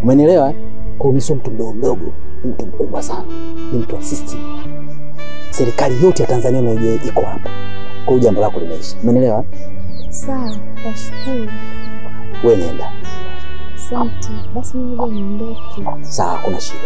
Umenielewa? Kwa mimi sio mtu mdogo mdogo, ni mtu mkubwa sana. Ni mtu wa system. Serikali yote ya Tanzania unayojua iko hapa. Kwa hiyo jambo lako limeisha. Umenielewa? Sawa, nashukuru. Wewe nenda. Asante. Basi mimi ngoja niondoke. Sawa, kuna shida.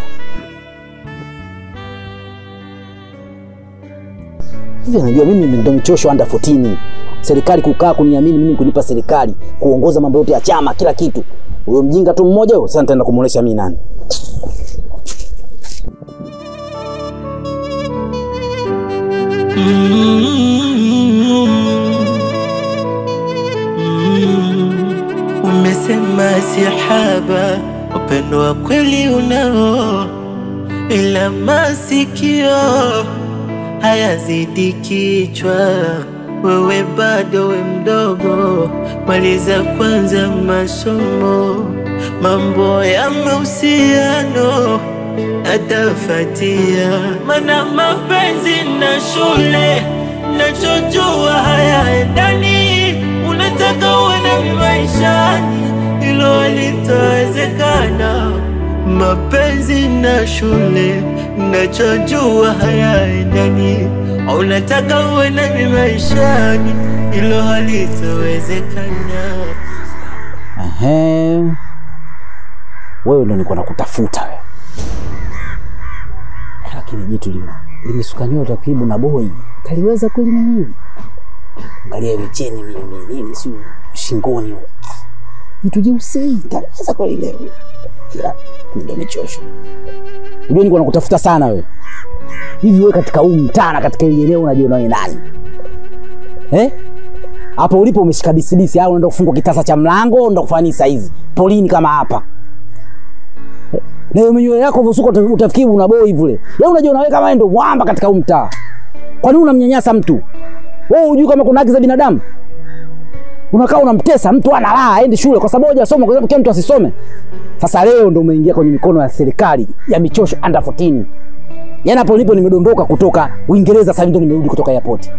Hivi unajua mimi ndo Michosho under 14. Serikali kukaa kuniamini mimi, kunipa serikali, kuongoza mambo yote ya chama, kila kitu. Huyo mjinga tu mmoja huyo, sasa nitaenda kumuonesha mimi nani. Umesema sihaba, upendo wa kweli unao, ila masikio hayazidi kichwa. Wewe bado we mdogo, maliza kwanza masomo, mambo ya mahusiano atafatia. Mana mapenzi na shule, nachojua hayaendani. Unataka uwe nami maishani, hilo halitawezekana. Mapenzi na shule nachojua hayaendani. Unataka uwe nami maishani, hilo halitawezekana. Ehe, wewe ndo nilikuwa nakutafuta wewe. Lakini jitu limesuka nywele takribu na boy. Kaliweza kweli mimi? Angalia ile cheni mimi nini si shingoni huko. Jitu jeusi, kaliweza kweli leo. Ila ndio michosho. Unajua nilikuwa nakutafuta sana wewe. Hivi wewe katika huu mtaa na katika ile eneo unajiona wewe nani? Eh? Hapo ulipo umeshika bisibisi au unaenda kufungwa kitasa cha mlango, unaenda kufanya nini saizi? Polini kama hapa. Na hiyo minywele yako uvusuko utafikiri una boy vile. Wewe unajiona wewe kama wewe ndio mwamba katika huu mtaa. Kwa nini unamnyanyasa mtu? Wewe hujui kama kuna haki za binadamu? Unakaa unamtesa mtu, ana raha aende shule kwa sababu hajasoma, kwa sababu kila mtu asisome. Sasa leo ndio umeingia kwenye mikono ya serikali ya michosho under 14. Yaani hapo nilipo nimedondoka kutoka Uingereza, sasa ndio nimerudi kutoka airport.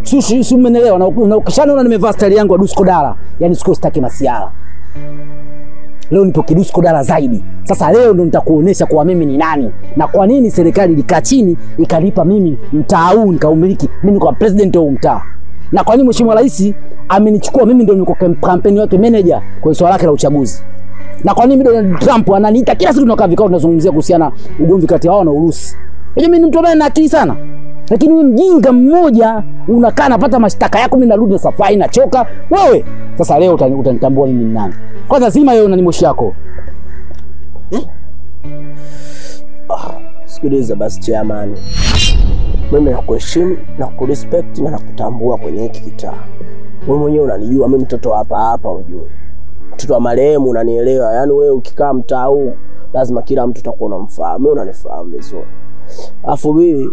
Si umeelewa? Na ukishanaona nimevaa style yangu ya Dusko Dala, yaani siko sitaki masiala. Leo nipo kidusko dala zaidi. Sasa leo ndo nitakuonesha kwa mimi ni nani na kwa nini serikali ilikaa chini ikanipa mimi mtaa huu nikaumiliki, mimi kwa president wa mtaa. Na kwa nini Mheshimiwa Rais amenichukua mimi ndio niko kampeni wake manager kwa swala lake la uchaguzi. Na kwa nini Donald Trump ananiita kila siku tunakaa vikao tunazungumzia kuhusiana ugomvi kati yao na Urusi. Unajua mimi ni mtu ambaye nina akili sana. Lakini wewe mjinga mmoja unakaa napata mashtaka yako, mimi narudi na safari nachoka. Wewe sasa leo utanitambua mimi ni nani. Kwanza zima yeye unani moshi yako. Sikiliza basi chairman. Mimi nakuheshimu na kurespect na nakutambua kwenye hiki kitaa. Wewe mwenyewe unanijua mimi mtoto hapa hapa ujue. Mtoto wa marehemu unanielewa. Yaani wewe ukikaa mtaa huu lazima kila mtu atakuwa unamfahamu. Mimi unanifahamu vizuri. Afu mimi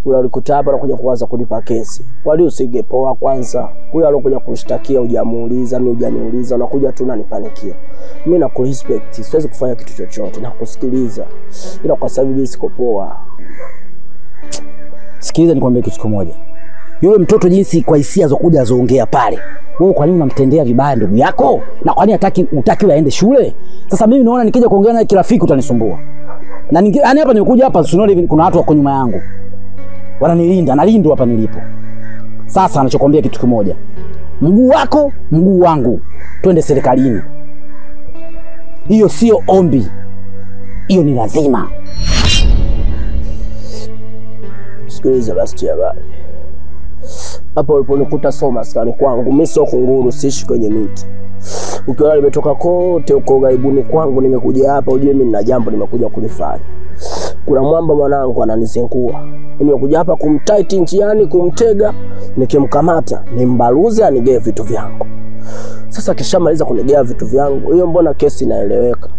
unalikuta hapa na kuja kuanza kulipa kesi. Wali usingepoa kwanza. Huyo alokuja kushtakia hujamuuliza, mimi hujaniuliza, unakuja tu unanipanikia. Mimi nakurespect, siwezi kufanya kitu chochote na kusikiliza. Ila kwa sababu mimi siko poa. Sikiliza nikwambie kitu kimoja. Yule mtoto jinsi kwa hisia zokuja azoongea pale. Wewe kwa nini unamtendea vibaya ndugu yako? Na kwa nini hataki utaki aende shule? Sasa mimi naona nikija kuongea naye kirafiki utanisumbua. Na yani hapa nimekuja hapa usione hivi kuna watu wako nyuma yangu. Wananilinda, nalindwa hapa nilipo. Sasa anachokuambia kitu kimoja. Mguu wako, mguu wangu. Twende serikalini. Hiyo sio ombi. Hiyo ni lazima. Sikiliza basi habari. Hapo uliponikuta soma maskani kwangu, mimi sio kunguru, siishi kwenye miti. Ukiona nimetoka kote uko gaibuni kwangu nimekuja hapa, ujue mimi nina jambo nimekuja kulifanya. Kuna mwamba mwanangu ananizingua. Nimekuja hapa kumtight njiani, kumtega, nikimkamata nimbaluze anigee vitu vyangu. Sasa kishamaliza kunigea vitu vyangu, hiyo mbona kesi inaeleweka.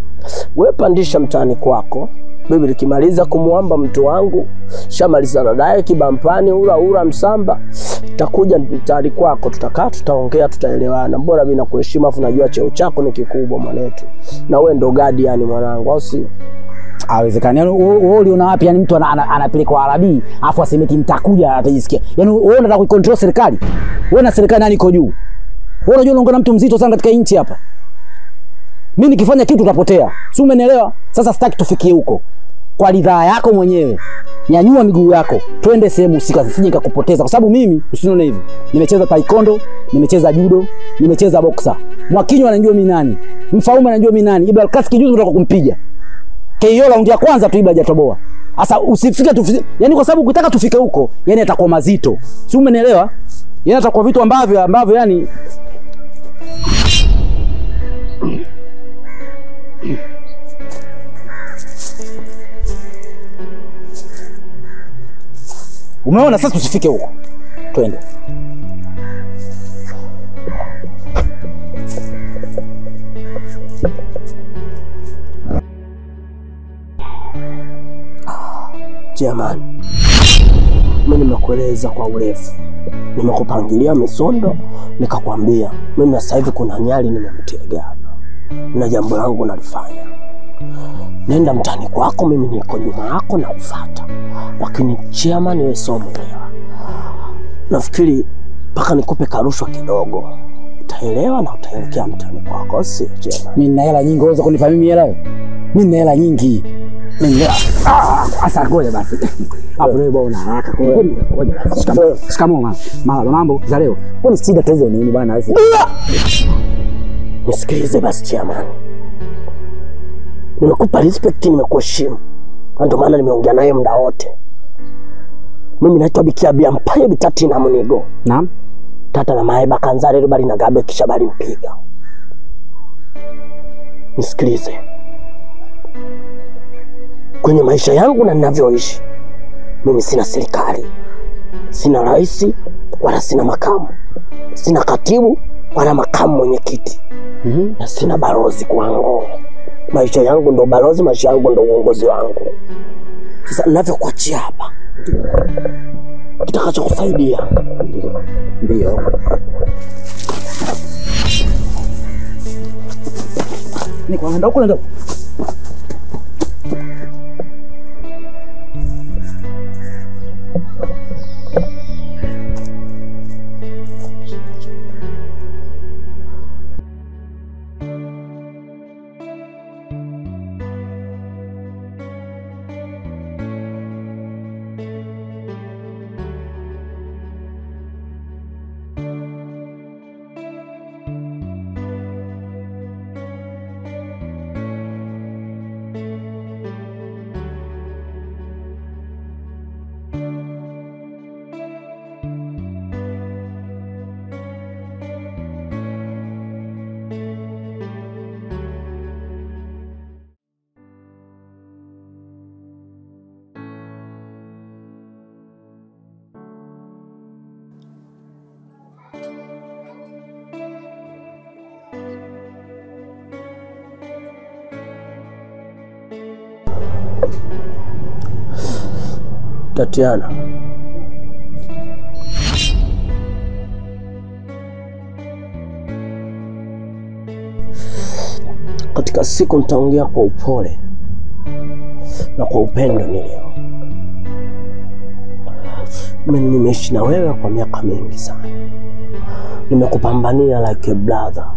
Wewe pandisha mtaani kwako. Bibi nikimaliza kumuamba mtu wangu, shamaliza dadaye kibampani ura msamba, takuja mtaani kwako, tutakaa tutaongea tutaelewana. Mbona mimi nakuheshimu afu najua cheo chako ni kikubwa mwanetu. Na wewe ndo guardian mwanangu, au si? Haiwezekani. Yaani wewe uliona wapi yani mtu anapelekwa Arabi afu asemeti mtakuja atajisikia. Yaani wewe unataka kuicontrol serikali? Wewe na serikali nani iko juu? Wewe unajua unaongea na mtu mzito sana katika nchi hapa. Mimi nikifanya kitu utapotea. Si umenielewa? Sasa sitaki tufikie huko. Kwa ridhaa yako mwenyewe, nyanyua miguu yako, twende sehemu husika, sisije nikakupoteza. Kwa sababu mimi usinione hivi. Nimecheza taekwondo, nimecheza judo, nimecheza boxer. Mwakinyo anajua mimi nani. Mfaume anajua mimi nani. Ibra Alkasi kijuzi kutoka kumpiga. KO raundi ya kwanza tu Ibra hajatoboa. Sasa usifike tu, yani kwa sababu ukitaka tufike huko, yani atakuwa mazito. Si umenielewa? Yani atakuwa vitu ambavyo yani umeona? Sasa tusifike huko. Twende. Jamani, mimi nimekueleza kwa urefu, nimekupangilia misondo, nikakwambia mimi sasa hivi kuna nyali nimemtega hapa na jambo langu nalifanya. Nenda mtani kwako, mimi niko nyuma yako na kufuata. Lakini chairman wewe sio mwelewa. Nafikiri paka nikupe karushwa kidogo. Utaelewa na utaelekea mtaani kwako, sio chema? Mimi nina hela nyingi, unaweza kunipa mimi hela wewe? Mimi nina hela nyingi. Mimi nina asa ngoja basi. Hapo wewe bwana una haraka. Ngoja basi. Shikamoo. Shikamoo mama. Mambo za leo. Kwani shida tatizo nini bwana wewe? Nisikilize basi chairman. Nimekupa respect, nimekuheshimu. Na ndio maana nimeongea naye muda wote. Mimi naitwa Bikia Bia Mpaye Bitati na Munigo. Naam. Tata na maeba kanzare bali na gabe kisha bali mpiga. Nisikilize. Kwenye maisha yangu na ninavyoishi, mimi sina serikali, sina rais wala sina makamu, sina katibu wala makamu mwenyekiti, na sina balozi kwangu. Maisha yangu ndo balozi, maisha yangu ndo uongozi wangu. Sasa ninavyokuachia hapa, kitakachokusaidia ndio ni kwa ndo kule ndo. Tatiana, katika siku nitaongea kwa upole na kwa upendo ni leo. Mimi nimeishi na wewe kwa miaka mingi sana, nimekupambania like a brother.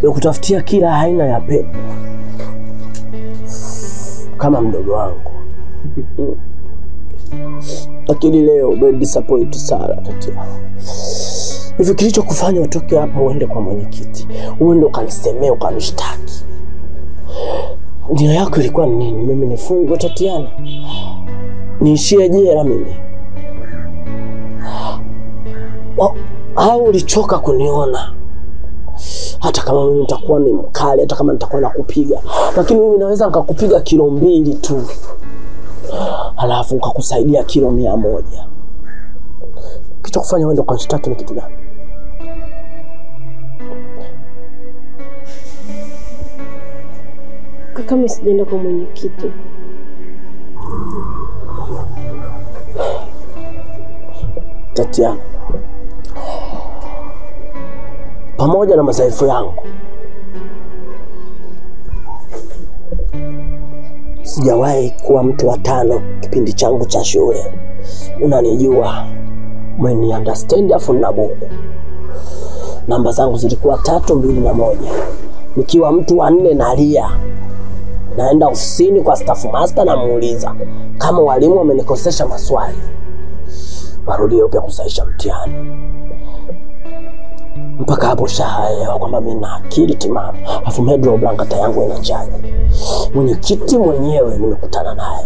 Nimekutafutia kila aina ya pepo kama mdogo wangu. Lakini leo umedisappoint sana Tatiana. Hivi kilichokufanya utoke hapa uende kwa mwenyekiti, uende ukanisemee ukanishtaki, nia yako ilikuwa ni nini? Mimi nifungwe Tatiana? Niishie jela mimi? Au ulichoka kuniona? Hata kama mimi nitakuwa ni mkali, hata kama nitakuwa nakupiga, lakini mimi naweza nikakupiga kilo 2 tu, halafu nikakusaidia kilo 100. Kilichokufanya wewe ndo ukanishtaki ni kitu gani? Kaka, mimi sijaenda kwa mwenyekiti. Tatiana, pamoja na madhaifu yangu, sijawahi kuwa mtu wa 5 kipindi changu cha shule. Unanijua, umeni understand, afu nina buku. Namba zangu zilikuwa 3, 2 na 1. Nikiwa mtu wa 4 nalia. Naenda ofisini kwa staff master na muuliza kama walimu wamenikosesha maswali, warudie upya kusahisha mtihani. Mpaka hapo shahaelewa kwamba mimi na akili timamu. Afu medro blankata yangu ina chaji. Mwenyekiti mwenyewe nimekutana naye,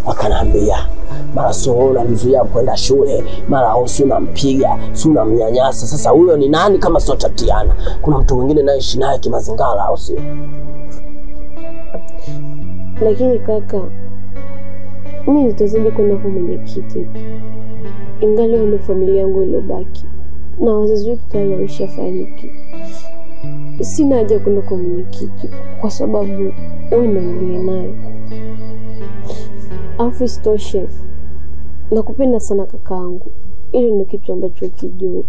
akaniambia mara sio unamzuia kwenda shule, mara si unampiga, si unamnyanyasa. Sasa huyo ni nani kama sio Tatiana? Kuna mtu mwingine naishi naye kimazingara au sio? Lakini kaka, mimi nitazidi kwenda kwa mwenyekiti, ingali una familia yangu iliyobaki na wazazi wetu tayari wameshafariki. Sina haja kwenda kwa mwenyekiti kwa sababu wewe ndio niliye naye. Alafu isitoshe, nakupenda sana kakaangu. Ile ndio kitu ambacho ukijui.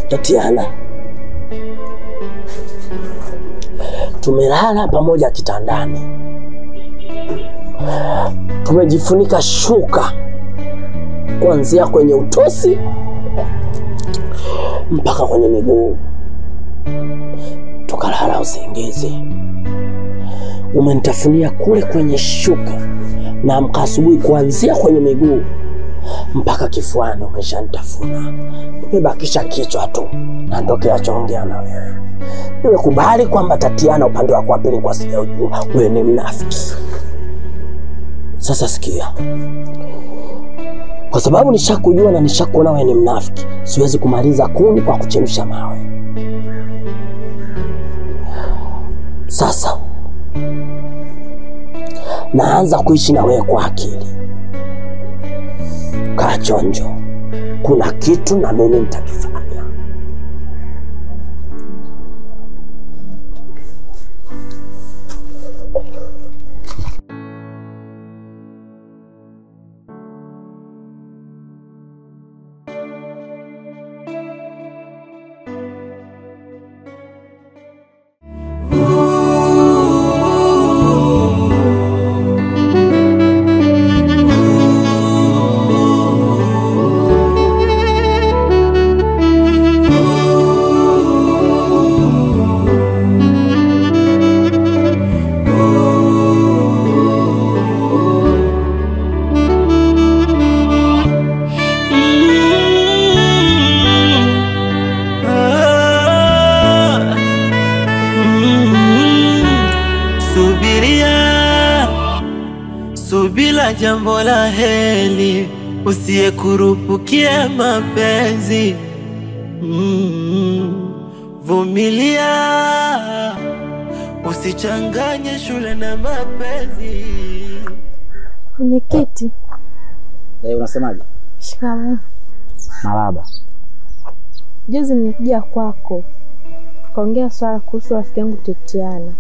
Tatiana, tumelala pamoja kitandani, tumejifunika shuka kuanzia kwenye utosi mpaka kwenye miguu, tukalala usingizi. Umenitafunia kule kwenye shuka, na amka asubuhi kuanzia kwenye miguu mpaka kifuani umeshanitafuna. Nimebakisha kichwa tu na ndio kinachoongea na wewe. Nimekubali kwamba Tatiana upande wako wa pili kwa sijaujua wewe ni mnafiki. Sasa sikia, kwa sababu nishakujua na nishakuona wewe ni mnafiki, siwezi kumaliza kuni kwa kuchemsha mawe. Sasa naanza kuishi na wewe kwa akili. Kaa chonjo, kuna kitu na mimi nitakifanya. Jambo la heri, usiyekurupukia mapenzi. Vumilia, usichanganye shule na mapenzi. Mwenyekiti. Unasemaje? Shikamoo. Marahaba. Juzi nilikuja kwako tukaongea swala kuhusu rafiki yangu Tetiana,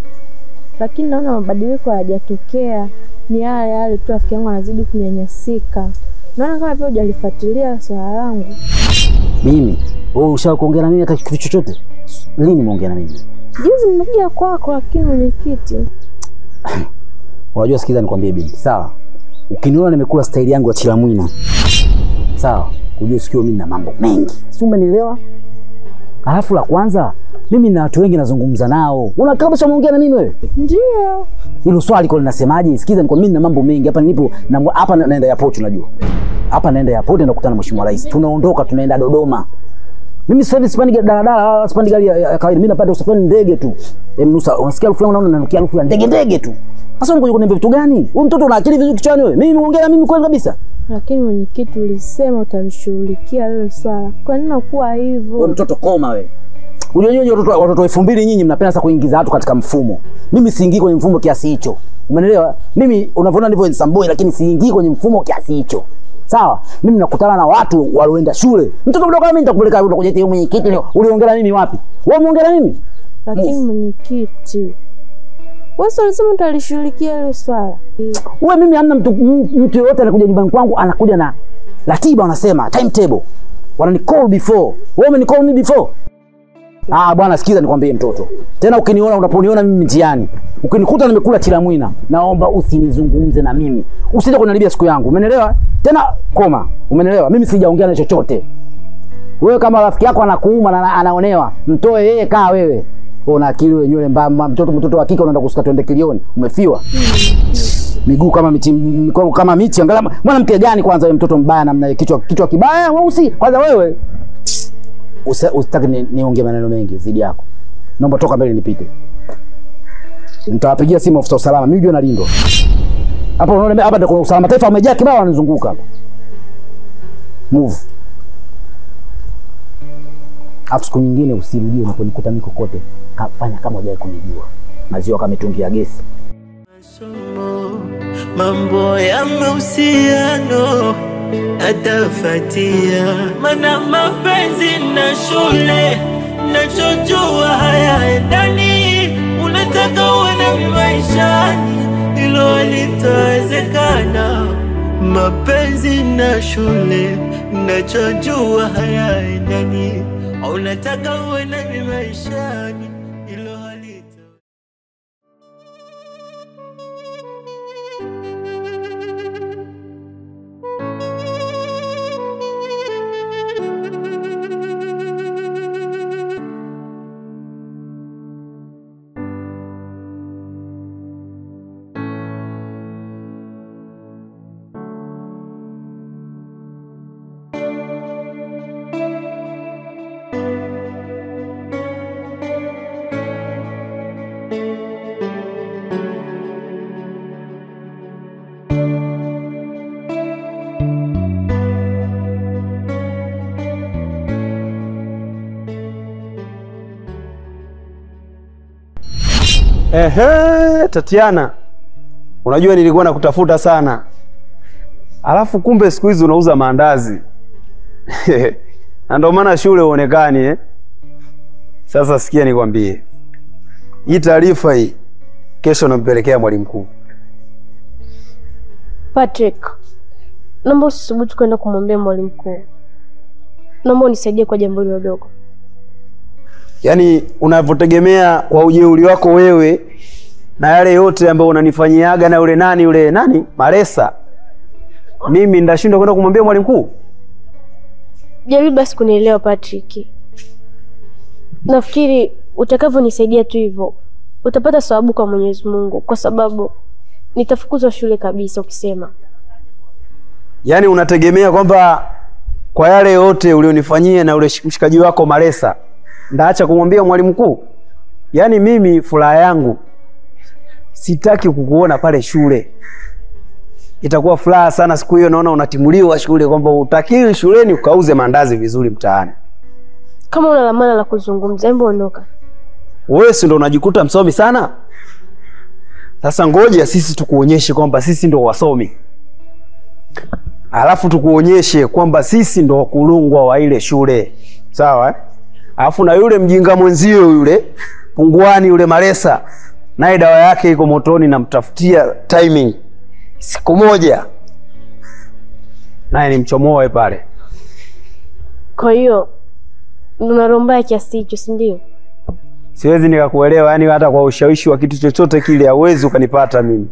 lakini naona mabadiliko hayajatokea. Ni yale yale tu, rafiki yangu anazidi kunyanyasika. Naona kama pia hujalifuatilia swala langu. Mimi? Wewe ushawahi kuongea na mimi hata kitu chochote? Lini umeongea na mimi? Juzi nimekuja kwako, lakini mwenyekiti. Unajua, sikiza nikwambie binti, sawa? Ukiniona nimekula staili yangu ya Chilamwina, sawa? Unajua sikio mimi na mambo mengi. Si umenielewa? Alafu la kwanza, mimi na watu wengi nazungumza nao. Unakaa kabisa umeongea na mimi wewe? Ndio. Hilo swali kwa linasemaje? Sikiza ni kwa mimi na mambo mengi. Hapa nilipo na hapa naenda airport, unajua. Hapa naenda airport na kukutana na Mheshimiwa Rais. Tunaondoka tunaenda Dodoma. Mimi sasa hivi sipandi daladala, sipandi gari ya kawaida. Mimi napanda usafiri ndege tu. Mnusa, unasikia harufu yangu, naona nanukia harufu ya ndege ndege tu. Sasa unakuja kuniambia vitu gani? Wewe mtoto una akili vizuri kichwani wewe? Mimi nimeongea na mimi kweli kabisa? Lakini mwenyekiti ulisema utalishughulikia wewe swala. Kwa nini unakuwa hivyo? Wewe mtoto koma wewe. Unajua nyinyi watoto 2000 nyinyi mnapenda sasa kuingiza watu katika mfumo. Mimi siingii kwenye mfumo kiasi hicho. Umeelewa? Mimi unavyoona ndivyo handsome boy, lakini siingii kwenye mfumo kiasi hicho. Sawa? Mimi nakutana na watu walioenda shule. Mtoto mdogo kama mimi nitakupeleka utakuja eti mwenyekiti leo. Uliongea na mimi wapi? Wewe umeongea na mimi? Lakini mwenyekiti, wewe ulisema utalishughulikia hilo swala. Wewe mimi hamna mtu yeyote anakuja nyumbani kwangu anakuja na ratiba, wanasema timetable. Wanani call before. Wewe umeni call me before? Ah bwana, sikiza nikwambie mtoto. Tena ukiniona, unaponiona mimi njiani, ukinikuta nimekula Chilamwina, naomba usinizungumze na mimi. Usije kuniharibia siku yangu. Umeelewa? Tena koma. Umeelewa? Mimi sijaongea na chochote. Wewe kama rafiki yako anakuuma na anaonewa, mtoe yeye, kaa wewe. Una akili wewe, nywele mbaya, mtoto wa kike unaenda kusuka twende kilioni. Umefiwa. Miguu kama miti, kama miti. Angalia mwanamke gani kwanza wewe, mtoto mbaya namna kichwa kibaya weusi. Kwanza wewe usitaki niongee maneno mengi zidi yako. Naomba toka mbele nipite. Nitawapigia simu afisa usalama. Mimi jua nalindwa. Hapa unaona hapa ndio kuna usalama taifa wamejaa kibao wananizunguka hapa. Move. Afu siku nyingine usirudie unaponikuta mimi kokote. Fanya kama hujawahi kunijua. Maziwa kama mitungi ya gesi. Mambo ya mahusiano atafatia, mana mapenzi na shule nachojua hayaendani. Unataka uwe na maishani, hilo halitawezekana. Mapenzi na shule nachojua hayaendani. Unataka uwe nami maishani, ilo halita. Ehe, Tatiana, unajua nilikuwa nakutafuta sana. Alafu kumbe siku hizi unauza maandazi. Na ndio maana shule huonekani eh. Sasa sikia nikwambie. Hii taarifa hii kesho nampelekea mwalimu mkuu. Patrick, naomba usisubutu kwenda kumwambia mwalimu mkuu. Naomba unisaidie kwa jambo hilo dogo. Yaani unavyotegemea kwa ujeuri wako wewe na yale yote ambayo unanifanyiaga na yule nani yule nani Maresa, mimi ndashindwa kwenda kumwambia mwalimu mkuu? Jaribu basi kunielewa Patrick. Nafikiri utakavyonisaidia tu hivyo utapata thawabu kwa Mwenyezi Mungu, kwa sababu nitafukuzwa shule kabisa ukisema. Yaani unategemea kwamba kwa yale yote ulionifanyia na yule mshikaji wako Maresa ndaacha kumwambia mwalimu mkuu? Yaani mimi furaha yangu sitaki kukuona pale shule. Itakuwa furaha sana siku hiyo naona unatimuliwa shule, kwamba utakiwi shuleni ukauze mandazi vizuri mtaani. Kama una lamana la kuzungumza, hebu ondoka. Wewe si ndo unajikuta msomi sana? Sasa ngoja sisi tukuonyeshe kwamba sisi ndo wasomi. Alafu tukuonyeshe kwamba sisi ndo wakulungwa wa ile shule. Sawa eh? Alafu na yule mjinga mwenzio yule punguani yule Maresa, naye dawa yake iko motoni, namtafutia timing siku moja naye nimchomoe pale. Kwa hiyo unaromba kiasi hicho, si ndio? Siwezi nikakuelewa, yani hata kwa ushawishi wa kitu chochote kile hauwezi ukanipata mimi.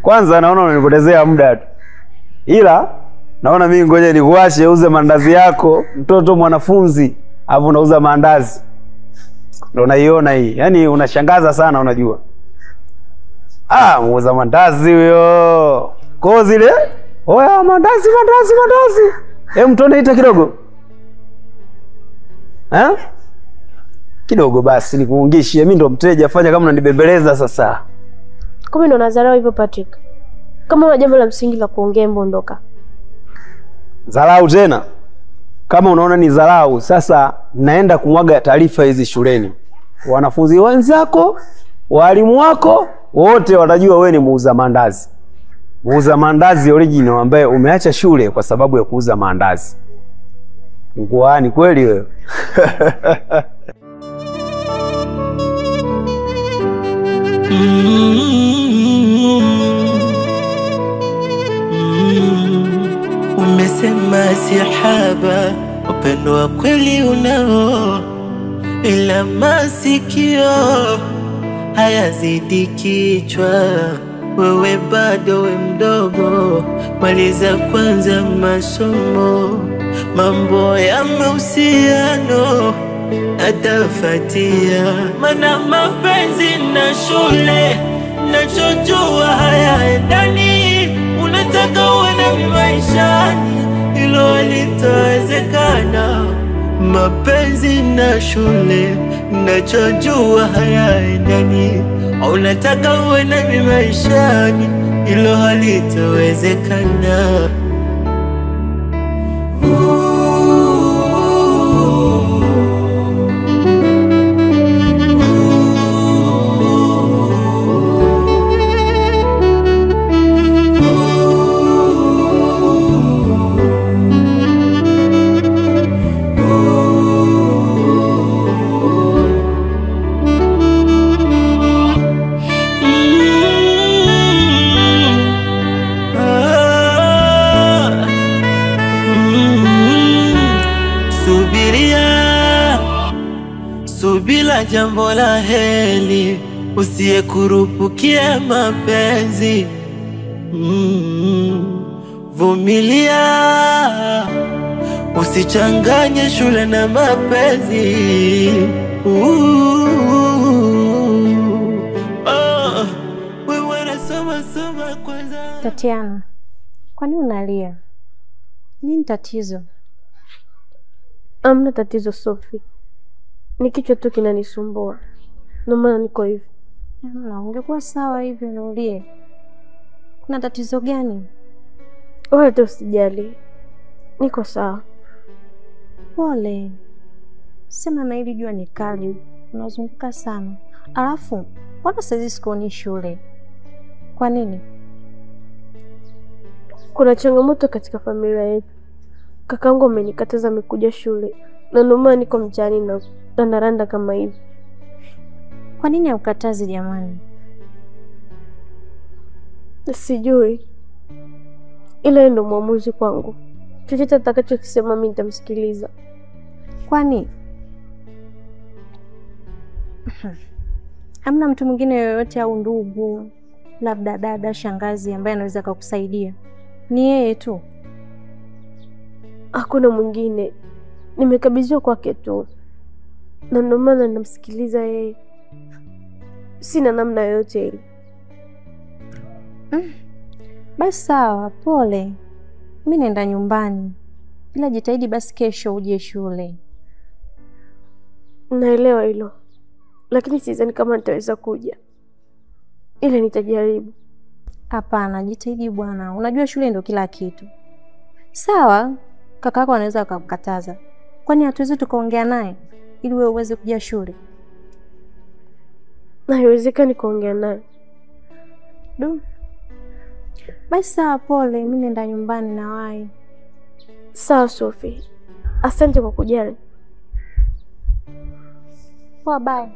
Kwanza naona unanipotezea muda tu. Ila naona mimi ngoja nikuache uze mandazi yako, mtoto mwanafunzi, alafu unauza mandazi. Ndio naiona hii. Yaani unashangaza sana unajua. Ah, muuza mandazi huyo. Kwa zile, oya mandazi mandazi mandazi. Hem, mtone ita kidogo. Eh? Kidogo basi nikuungishie, mimi ndo mteja, fanya kama unanibembeleza sasa. Kumbe ndo unadharau hivyo Patrick. Kama una jambo la msingi la kuongea, ondoka. Dharau tena? Kama unaona ni dharau, sasa naenda kumwaga taarifa hizi shuleni. Wanafunzi wenzako, walimu wako, wote watajua wewe ni muuza mandazi. Muuza mandazi original ambaye umeacha shule kwa sababu ya kuuza mandazi. Mkoani kweli wewe. Umesema sihaba, upendo wa kweli unao, ila masikio hayazidi kichwa. Wewe bado we mdogo, maliza kwanza masomo, mambo ya mahusiano atafatia. Mana mapenzi na shule nachojua hayaendani. Unataka uwe nami maishani, ilo halitawezekana. Mapenzi na shule nachojua hayaendani. Unataka uwe nami maishani, ilo halitawezekana. Subila jambo la heri, usiyekurupukia mapenzi. Vumilia, usichanganye shule na mapenzi. Soma kwanza. Tatiana, kwa nini unalia? Nini tatizo? Hamna tatizo Sophie. Ni kichwa tu kinanisumbua. Ndio maana niko hivi. Na ungekuwa sawa hivi unalie. Kuna tatizo gani? Wala tu usijali. Niko sawa. Pole. Sema na hili jua ni kali. Unazunguka sana. Alafu, mbona saizi sikuoni shule? Kwa nini? Kuna changamoto katika familia yetu. Kakangu amenikataza amekuja shule. Na ndio maana niko mtaani na randaranda kama hivi. Kwa nini haukatazi jamani? Sijui. Ila ndio muamuzi kwangu. Chochote atakachokisema mimi nitamsikiliza. Kwani hamna mtu mwingine yoyote au ndugu, labda dada, shangazi ambaye anaweza kukusaidia? Ni yeye tu. Hakuna mwingine. Nimekabidhiwa kwake tu. Na ndio maana namsikiliza yeye. Sina namna yoyote ile. Basi sawa, pole. Mimi naenda nyumbani. Ila jitahidi basi kesho uje shule. Naelewa hilo. Lakini sidhani kama nitaweza kuja. Ila nitajaribu. Hapana, jitahidi bwana. Unajua shule ndio kila kitu. Sawa, kaka yako anaweza akakukataza. Kwani hatuwezi tukaongea naye ili wewe uweze kuja shule? Na haiwezekani kuongea naye. Du. Basi sawa, pole. Mimi naenda nyumbani na wahi. Sawa Sophie. Asante kwa kujali. Poa, bye.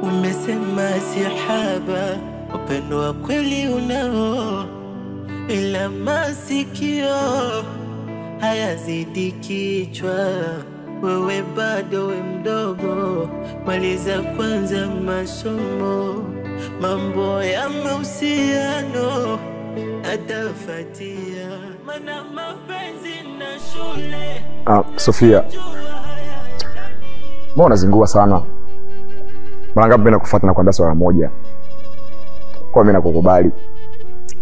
Umesema sihaba, upendo wa kweli unao, ila masikio hayazidi kichwa. Wewe bado we mdogo, maliza kwanza masomo, mambo ya mahusiano atafuatia, maana mapenzi na shule. Sofia, mbona unazingua sana? Mara ngapi mimi nakufuata na kuambia swala moja? Kwa mimi nakukubali.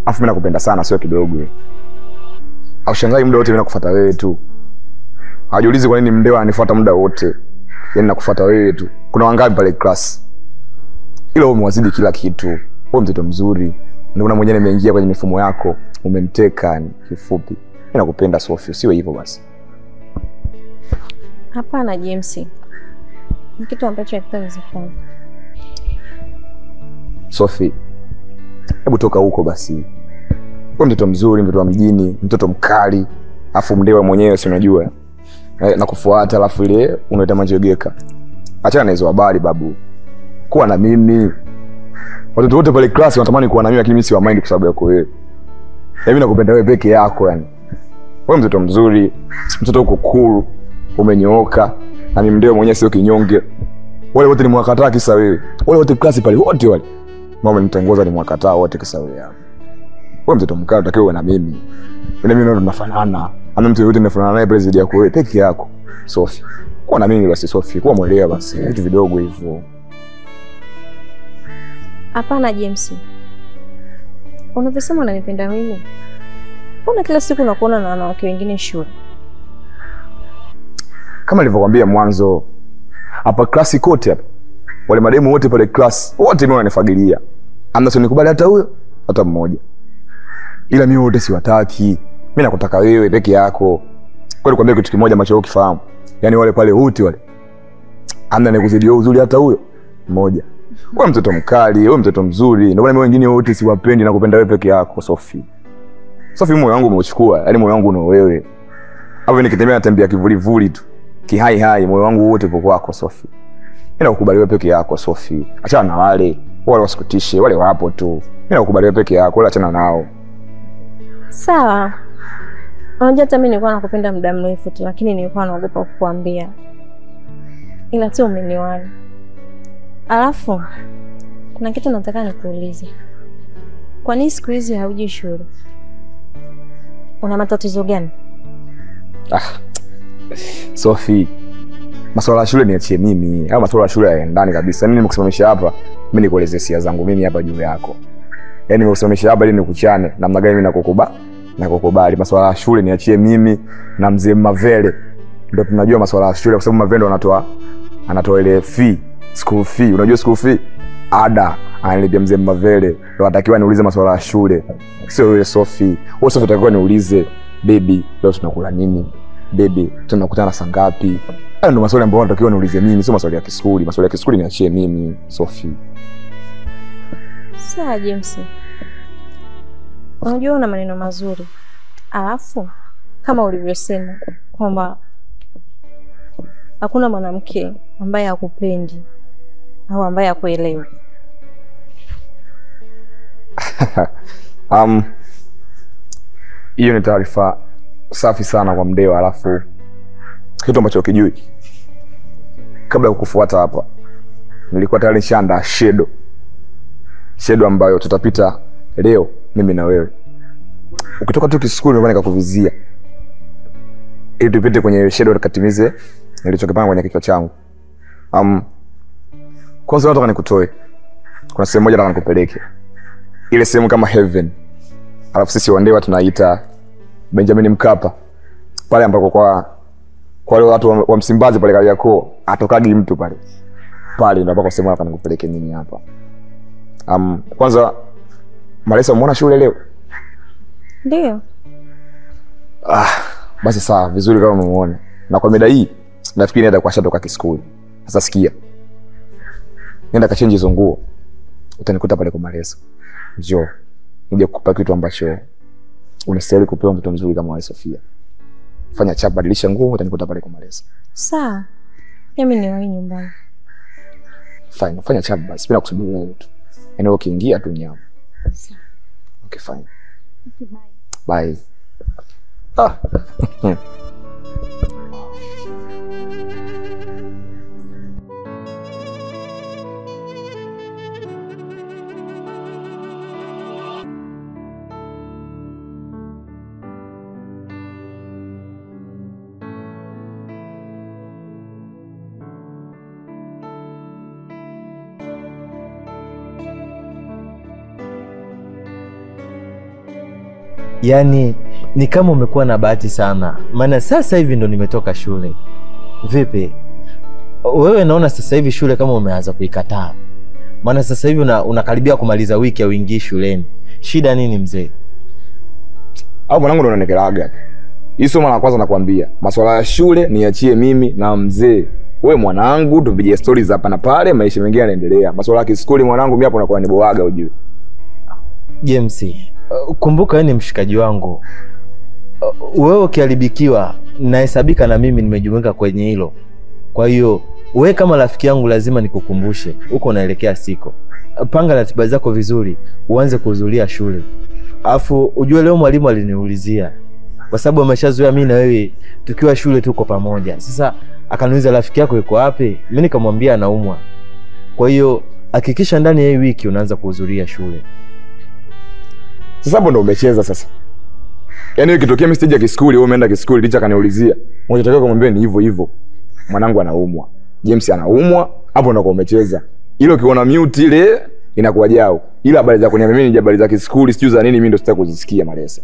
Alafu mimi nakupenda sana, sio kidogo. Aushangai muda wote mimi nakufuata wewe tu. Hajiulizi kwa nini mndewa ananifuata muda wote. Yaani nakufuata wewe tu. Kuna wangapi pale class? Ila wewe umewazidi kila kitu. Wewe mtoto mzuri. Ndio mwenyewe nimeingia kwenye mifumo yako, umeniteka ni kifupi. Mimi nakupenda Sofia, siwe hivyo basi. Hapana James. Ni kitu ambacho hakitawezekana. Sophie, hebu toka huko basi. Wewe mtoto mzuri, mtoto wa mjini, mtoto mkali, afu mndewa mwenyewe si unajua. Nakufuata alafu ile unaita manjegeka. Achana na hizo habari babu. Kuwa na mimi. Watoto wote pale class wanatamani kuwa na mimi lakini mimi si wa mind kwa sababu yako wewe. Mimi nakupenda wewe peke yako yani. Wewe mtoto mzuri, mtoto uko cool, umenyooka, na mimi mndewa mwenyewe sio kinyonge. Wale wote nimewakataa kisa wewe. Wale wote class pale wote wale. Mama nitangoza nimewakataa wote kisa wewe hapo. Wewe mtoto mkali utakiwa uwe na mimi. Mimi na wewe tunafanana. Ana mtu yote nafanana naye pale zaidi yako wewe peke yako. Sophie. Kuwa na mimi basi Sophie, kuwa mwelewa basi. Vitu vidogo hivyo. Hapana James. Unavyosema unanipenda mimi. Mbona kila siku nakuona na wanawake wengine shule? Kama nilivyokuambia mwanzo, hapa klasi kote hapa. Wale mademu wote pale class, wote mimi wananifagilia. Amna sio nikubali hata huyo, hata mmoja. Ila mimi wote siwataki. Mimi nakutaka wewe peke yako. Kwani nikwambia kitu kimoja ambacho wewe ukifahamu. Yaani wale pale wote wale. Amna nikuzidi wewe uzuri hata huyo mmoja. Wewe mtoto mkali, wewe mtoto mzuri. Ndio maana mimi wengine wote siwapendi na kupenda wewe peke yako Sophie. Sophie, moyo wangu umeuchukua, yaani moyo wangu una wewe. Hapo nikitembea natembea kivulivuli tu. Kihai hai, moyo wangu wote upo kwako Sophie. Mimi nakukubali wewe peke yako Sophie. Achana na wale. Wale wasikutishe, wale wapo tu. Mimi nakukubali wewe peke yako, wala achana nao. Sawa. Unajua hata mimi nilikuwa nakupenda muda mrefu tu, lakini nilikuwa naogopa kukuambia. Ila tu umeniwani. Alafu kuna kitu nataka nikuulize. Kwa nini siku hizi hauji shule? Una matatizo gani? Ah. Sophie, masuala ya shule niachie mimi. Au masuala ya shule ya ndani kabisa. Mimi nimekusimamisha hapa, mimi nikueleze hisia zangu mimi hapa juu yako. Yaani nimekusimamisha hapa ili nikuchane namna gani mimi nakukubali. Masuala ya shule niachie mimi na mzee Mavele. Ndio tunajua masuala ya shule kwa sababu Mavele ndo anatoa ile fee, school fee. Unajua school fee? Ada ananilipia mzee Mavele. Ndio atakiwa niulize masuala ya shule. Sio yule Sophie. Wewe Sophie utakiwa niulize, baby, leo tunakula nini? Baby, tunakutana saa ngapi? Hayo ndio maswali ambayo natakiwa niulize mimi, sio maswali ya kiskuli. Maswali ya kiskuli niachie mimi, Sophie. Sawa James. Unajua una maneno mazuri. Alafu kama ulivyosema kwamba hakuna mwanamke ambaye hakupendi au ambaye hakuelewi. Hiyo ni taarifa safi sana kwa Mdewa. Alafu kitu ambacho ukijui, kabla ya kukufuata hapa nilikuwa tayari nishaandaa shadow ambayo tutapita leo mimi na wewe. Ukitoka tu kiskuli ndio nikakuvizia ili tupite kwenye shadow tukatimize nilichokipanga kwenye kichwa changu. Kwanza nataka nikutoe, kuna sehemu moja nataka nikupeleke, ile sehemu kama heaven. Alafu sisi Wandewa tunaita Benjamin Mkapa, pale ambako kwa wale watu wa Msimbazi pale Kariakoo atokagi mtu pale. Pale ndio ambako sehemu hapa nikupeleke nini hapa. Kwanza Marisa, umeona shule leo? Ndio. Basi sawa, vizuri kama umemuona. Na kwa mida hii nafikiri nenda kwa shatoka kiskuli. Sasa sikia. Nenda kachange hizo nguo. Utanikuta pale kwa Marisa. Njoo. Nije kukupa kitu ambacho unastahili kupewa mtoto mzuri kama wewe Sofia. Fanya chapa, badilisha nguo, utanikuta pale kwa Marisa. Sawa. Mimi ni wewe nyumbani. Fine, fanya chapa basi. Bila kusubiri wewe tu. Yaani ukiingia tu nyama. Sawa. Okay, fine. Okay, bye. Bye. Yaani ni kama umekuwa na bahati sana, maana sasa hivi ndo nimetoka shule. Vipi wewe, naona sasa hivi shule kama umeanza kuikataa, maana sasa hivi unakaribia kumaliza wiki au uingii shuleni. Shida nini mzee? Au mwanangu ndo unanekelaga hapa. Hii sio mara ya kwanza nakwambia. Masuala ya shule niachie mimi na mzee. Wewe mwanangu tupige stories hapa na pale, maisha mengine yanaendelea. Masuala ya kiskuli mwanangu mimi hapo nakuwa niboaga ujue. James, kumbuka wewe ni mshikaji wangu. Wewe ukiharibikiwa nahesabika na mimi nimejumuika kwenye hilo. Kwa hiyo wewe kama rafiki yangu lazima nikukumbushe huko unaelekea siko. Panga ratiba zako vizuri, uanze kuhudhuria shule. Alafu ujue leo mwalimu aliniulizia, kwa sababu ameshazoea mimi na wewe tukiwa shule tuko pamoja. Sasa akaniuliza rafiki yako yuko wapi? Mimi nikamwambia anaumwa. Kwa hiyo hakikisha ndani ya hii wiki unaanza kuhudhuria shule. Sasa hapo ndo umecheza sasa. Yaani ukitokea mimi stage ya kiskuli, wewe umeenda kiskuli, licha kaniulizia. Unatakiwa kumwambia ni hivyo hivyo. Mwanangu anaumwa. James anaumwa, hapo ndo umecheza. Ile ukiona mute ile inakuwa jao. Ila habari za kuniambia mimi ni habari za kiskuli, sijui za nini, mimi ndo sitaki kuzisikia Maresa.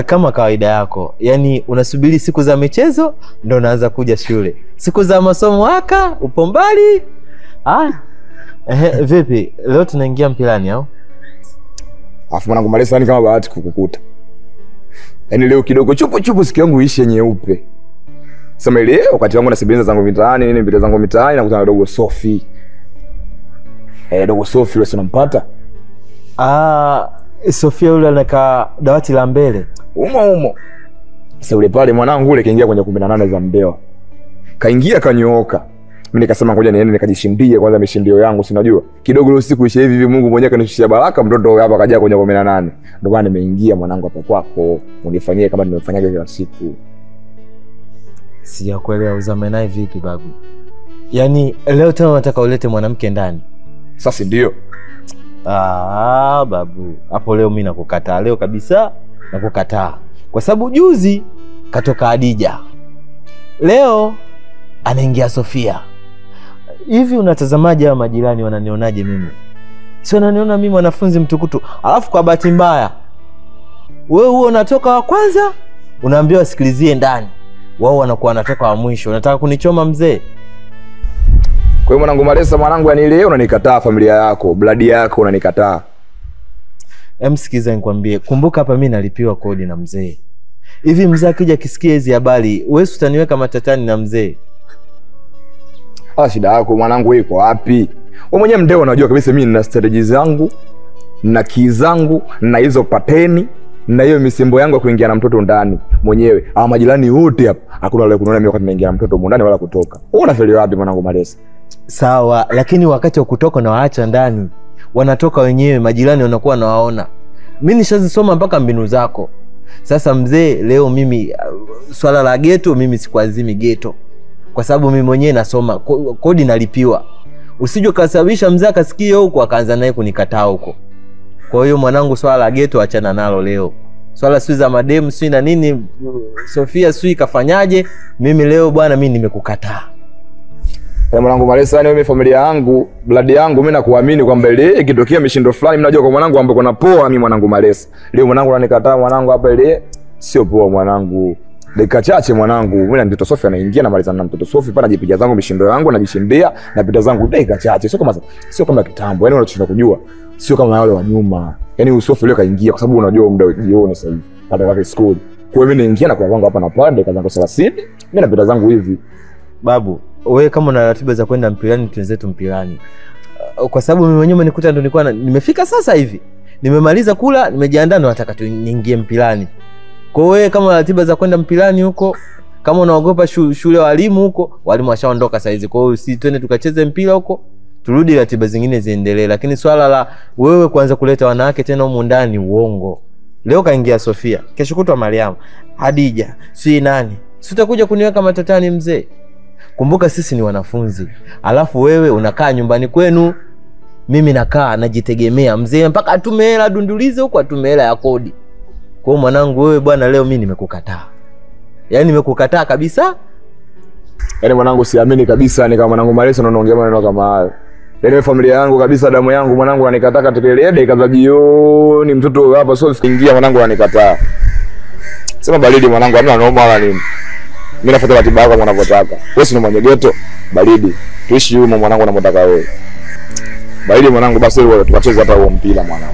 Kama kawaida yako, yaani unasubiri siku za michezo ndo unaanza kuja shule. Siku za masomo haka upo mbali. Vipi leo tunaingia mpilani au? Afu mwanangu Maresa ni kama bahati kukukuta. Yaani leo kidogo chupu chupu siku yangu ishe nyeupe. Sema ile wakati wangu nasibiriza zangu mitaani, nini mpita zangu mitaani nakutana na dogo Sophie. Dogo Sophie wewe unampata? Sofia yule anakaa dawati la mbele. Umo umo. Sasa yule pale mwanangu yule kaingia kwenye 18 za Mbewa. Kaingia kanyooka. Mimi nikasema ngoja niende nikajishindie kwanza mishindio yangu, si unajua. Kidogo leo siku ishe hivi hivi Mungu mwenyewe kanishushia baraka, mtoto hapa kaja kwenye 18. Ndio maana nimeingia mwanangu hapa kwako, unifanyie kama nimefanyaga kila siku. Sijakuelewa, uzame naye vipi babu? Yaani leo tena unataka ulete mwanamke ndani? Sasa ndio. Ah, babu, hapo leo mimi nakukataa, leo kabisa nakukataa. Kwa sababu juzi katoka Adija. Leo anaingia Sofia. Hivi unatazamaje hawa majirani wananionaje mimi? Si wananiona mimi mwanafunzi mtukutu. Alafu kwa bahati mbaya wewe huo unatoka wa kwanza, unaambiwa sikilizie ndani. Wao wanakuwa wanatoka wa mwisho. Unataka kunichoma mzee? Kwa hiyo mwanangu Maresa, mwanangu, yani leo unanikataa familia yako, blood yako unanikataa. Sikiza nikwambie, kumbuka hapa mimi nalipiwa kodi na mzee. Hivi mzee akija kisikia hizi habari, wewe utaniweka matatani na mzee. Ah, shida yako mwanangu iko wapi? Wewe mwenyewe mdeo unajua kabisa mimi nina strategy zangu, na key zangu, na hizo pateni, na hiyo misimbo yangu ya kuingia na mtoto ndani mwenyewe. Ah, majirani wote hapa hakuna wale kuniona mimi wakati naingia na mtoto ndani wala kutoka. Wewe unafeli wapi mwanangu Maresa? Sawa, lakini wakati wa kutoka na waacha ndani, wanatoka wenyewe, majirani wanakuwa nawaona. Mimi nishazisoma mpaka mbinu zako. Sasa mzee, leo mimi swala la ghetto mimi sikuazimi ghetto. Kwa sababu mimi mwenyewe nasoma, kodi nalipiwa. Usije kasababisha mzee akasikia huko akaanza naye kunikataa huko. Kwa hiyo mwanangu, swala la ghetto achana nalo leo. Swala sio za mademu sio na nini, Sofia sio kafanyaje, mimi leo bwana mimi nimekukataa. Ya mwanangu Maresa, yani mimi familia yangu, blood yangu mimi nakuamini kwamba ile ikitokea mishindo fulani mimi najua kwa mwanangu ambaye kuna poa mimi mwanangu Maresa. Leo mwanangu ananikataa mwanangu hapa ile sio poa mwanangu. Dakika chache mwanangu, mimi na mtoto Sofi anaingia na malizana na mtoto Sofi pale, najipiga zangu mishindo yangu najishindia na pita zangu dakika chache. Sio kama kitambo. Yaani unachoshinda kujua. Sio kama wale wa nyuma. Yaani Usofi leo kaingia kwa sababu unajua muda jioni sasa hivi. Hata kwa school. Kwa hiyo mimi naingia na kwa kwangu hapa na pale dakika zangu 30, mimi napita zangu hivi. Babu, wewe kama una ratiba za kwenda mpirani tuenzetu mpirani. Kwa sababu mimi mwenyewe nikuta ndo nilikuwa nimefika sasa hivi. Nimemaliza kula, nimejiandaa ndo nataka niingie mpirani. Kwa hiyo wewe kama ratiba za kwenda mpirani huko, kama unaogopa shule walimu huko, walimu washaondoka saa hizi. Kwa hiyo si twende tukacheze mpira huko, turudi ratiba zingine ziendelee. Lakini swala la wewe kuanza kuleta wanawake tena humu ndani uongo. Leo kaingia Sofia, kesho kutwa Mariamu, Hadija, si nani. Si utakuja kuniweka matatani mzee. Kumbuka sisi ni wanafunzi. Alafu wewe unakaa nyumbani kwenu, mimi nakaa najitegemea mzee mpaka atume hela dundulize huko, atume hela ya kodi. Kwa hiyo mwanangu wewe bwana leo mimi nimekukataa. Yaani nimekukataa kabisa. Yaani mwanangu siamini kabisa ni kama mwanangu Maresa ndo anaongea maneno kama hayo. Yaani familia yangu kabisa, damu yangu mwanangu ananikataa katika ile dakika za jioni, mtoto hapa sio ingia mwanangu ananikataa. Sema baridi mwanangu, hamna noma wala nini. Mimi nafuata ratiba yako kama unavyotaka. Wewe si mwenye ghetto, baridi. Tuishi humo mwanangu unamtaka wewe. Baridi mwanangu, basi wewe tukacheze hata huo mpira mwanangu.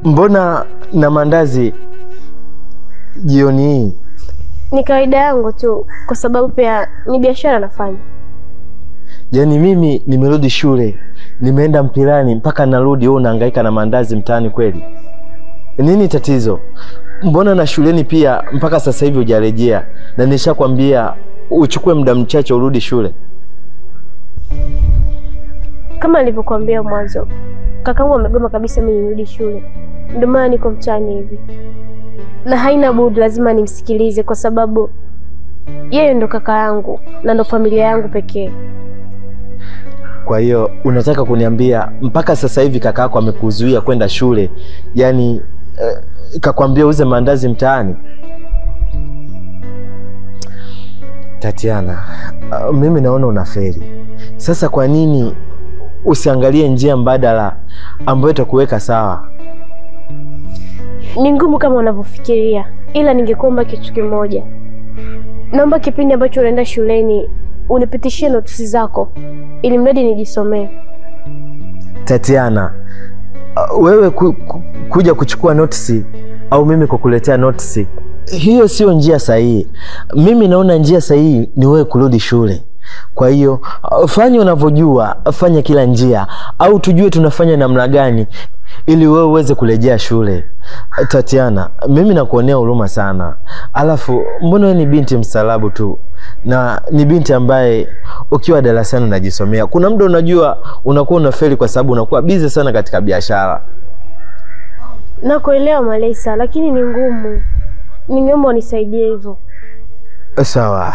Mbona na mandazi jioni hii? Ni kawaida yangu tu kwa sababu pia ni biashara nafanya. Yaani mimi nimerudi shule, nimeenda mpirani mpaka narudi wewe unahangaika na mandazi mtaani kweli? Nini tatizo? Mbona na shuleni pia mpaka sasa hivi hujarejea na nishakwambia uchukue muda mchache urudi shule? Kama nilivyokuambia mwanzo, kakangu amegoma kabisa mimi nirudi shule. Ndio maana niko mtaani hivi. Na haina budi lazima nimsikilize kwa sababu yeye ndo kaka yangu na ndo familia yangu pekee. Kwa hiyo unataka kuniambia mpaka sasa hivi kaka yako amekuzuia kwenda shule? Yaani kakwambia uze mandazi mtaani? Tatiana, mimi naona unafeli. Sasa kwa nini usiangalie njia mbadala ambayo itakuweka sawa? Ni ngumu kama unavyofikiria, ila ningekuomba kitu kimoja. Naomba kipindi ambacho unaenda shuleni unipitishie notisi zako ili mradi nijisomee. Tatiana, wewe kuja kuchukua notisi au mimi kukuletea notisi, hiyo sio njia sahihi. Mimi naona njia sahihi ni wewe kurudi shule. Kwa hiyo fanya unavyojua, fanya kila njia au tujue tunafanya namna gani ili wewe uweze kurejea shule. Tatiana, mimi nakuonea huruma sana. Alafu mbona wewe ni binti msalabu tu, na ni binti ambaye ukiwa darasani unajisomea. Kuna muda unajua unakuwa unafeli kwa sababu unakuwa busy sana katika biashara. Nakuelewa Malesa, lakini ni ngumu. Ningeomba unisaidie hivyo. Sawa.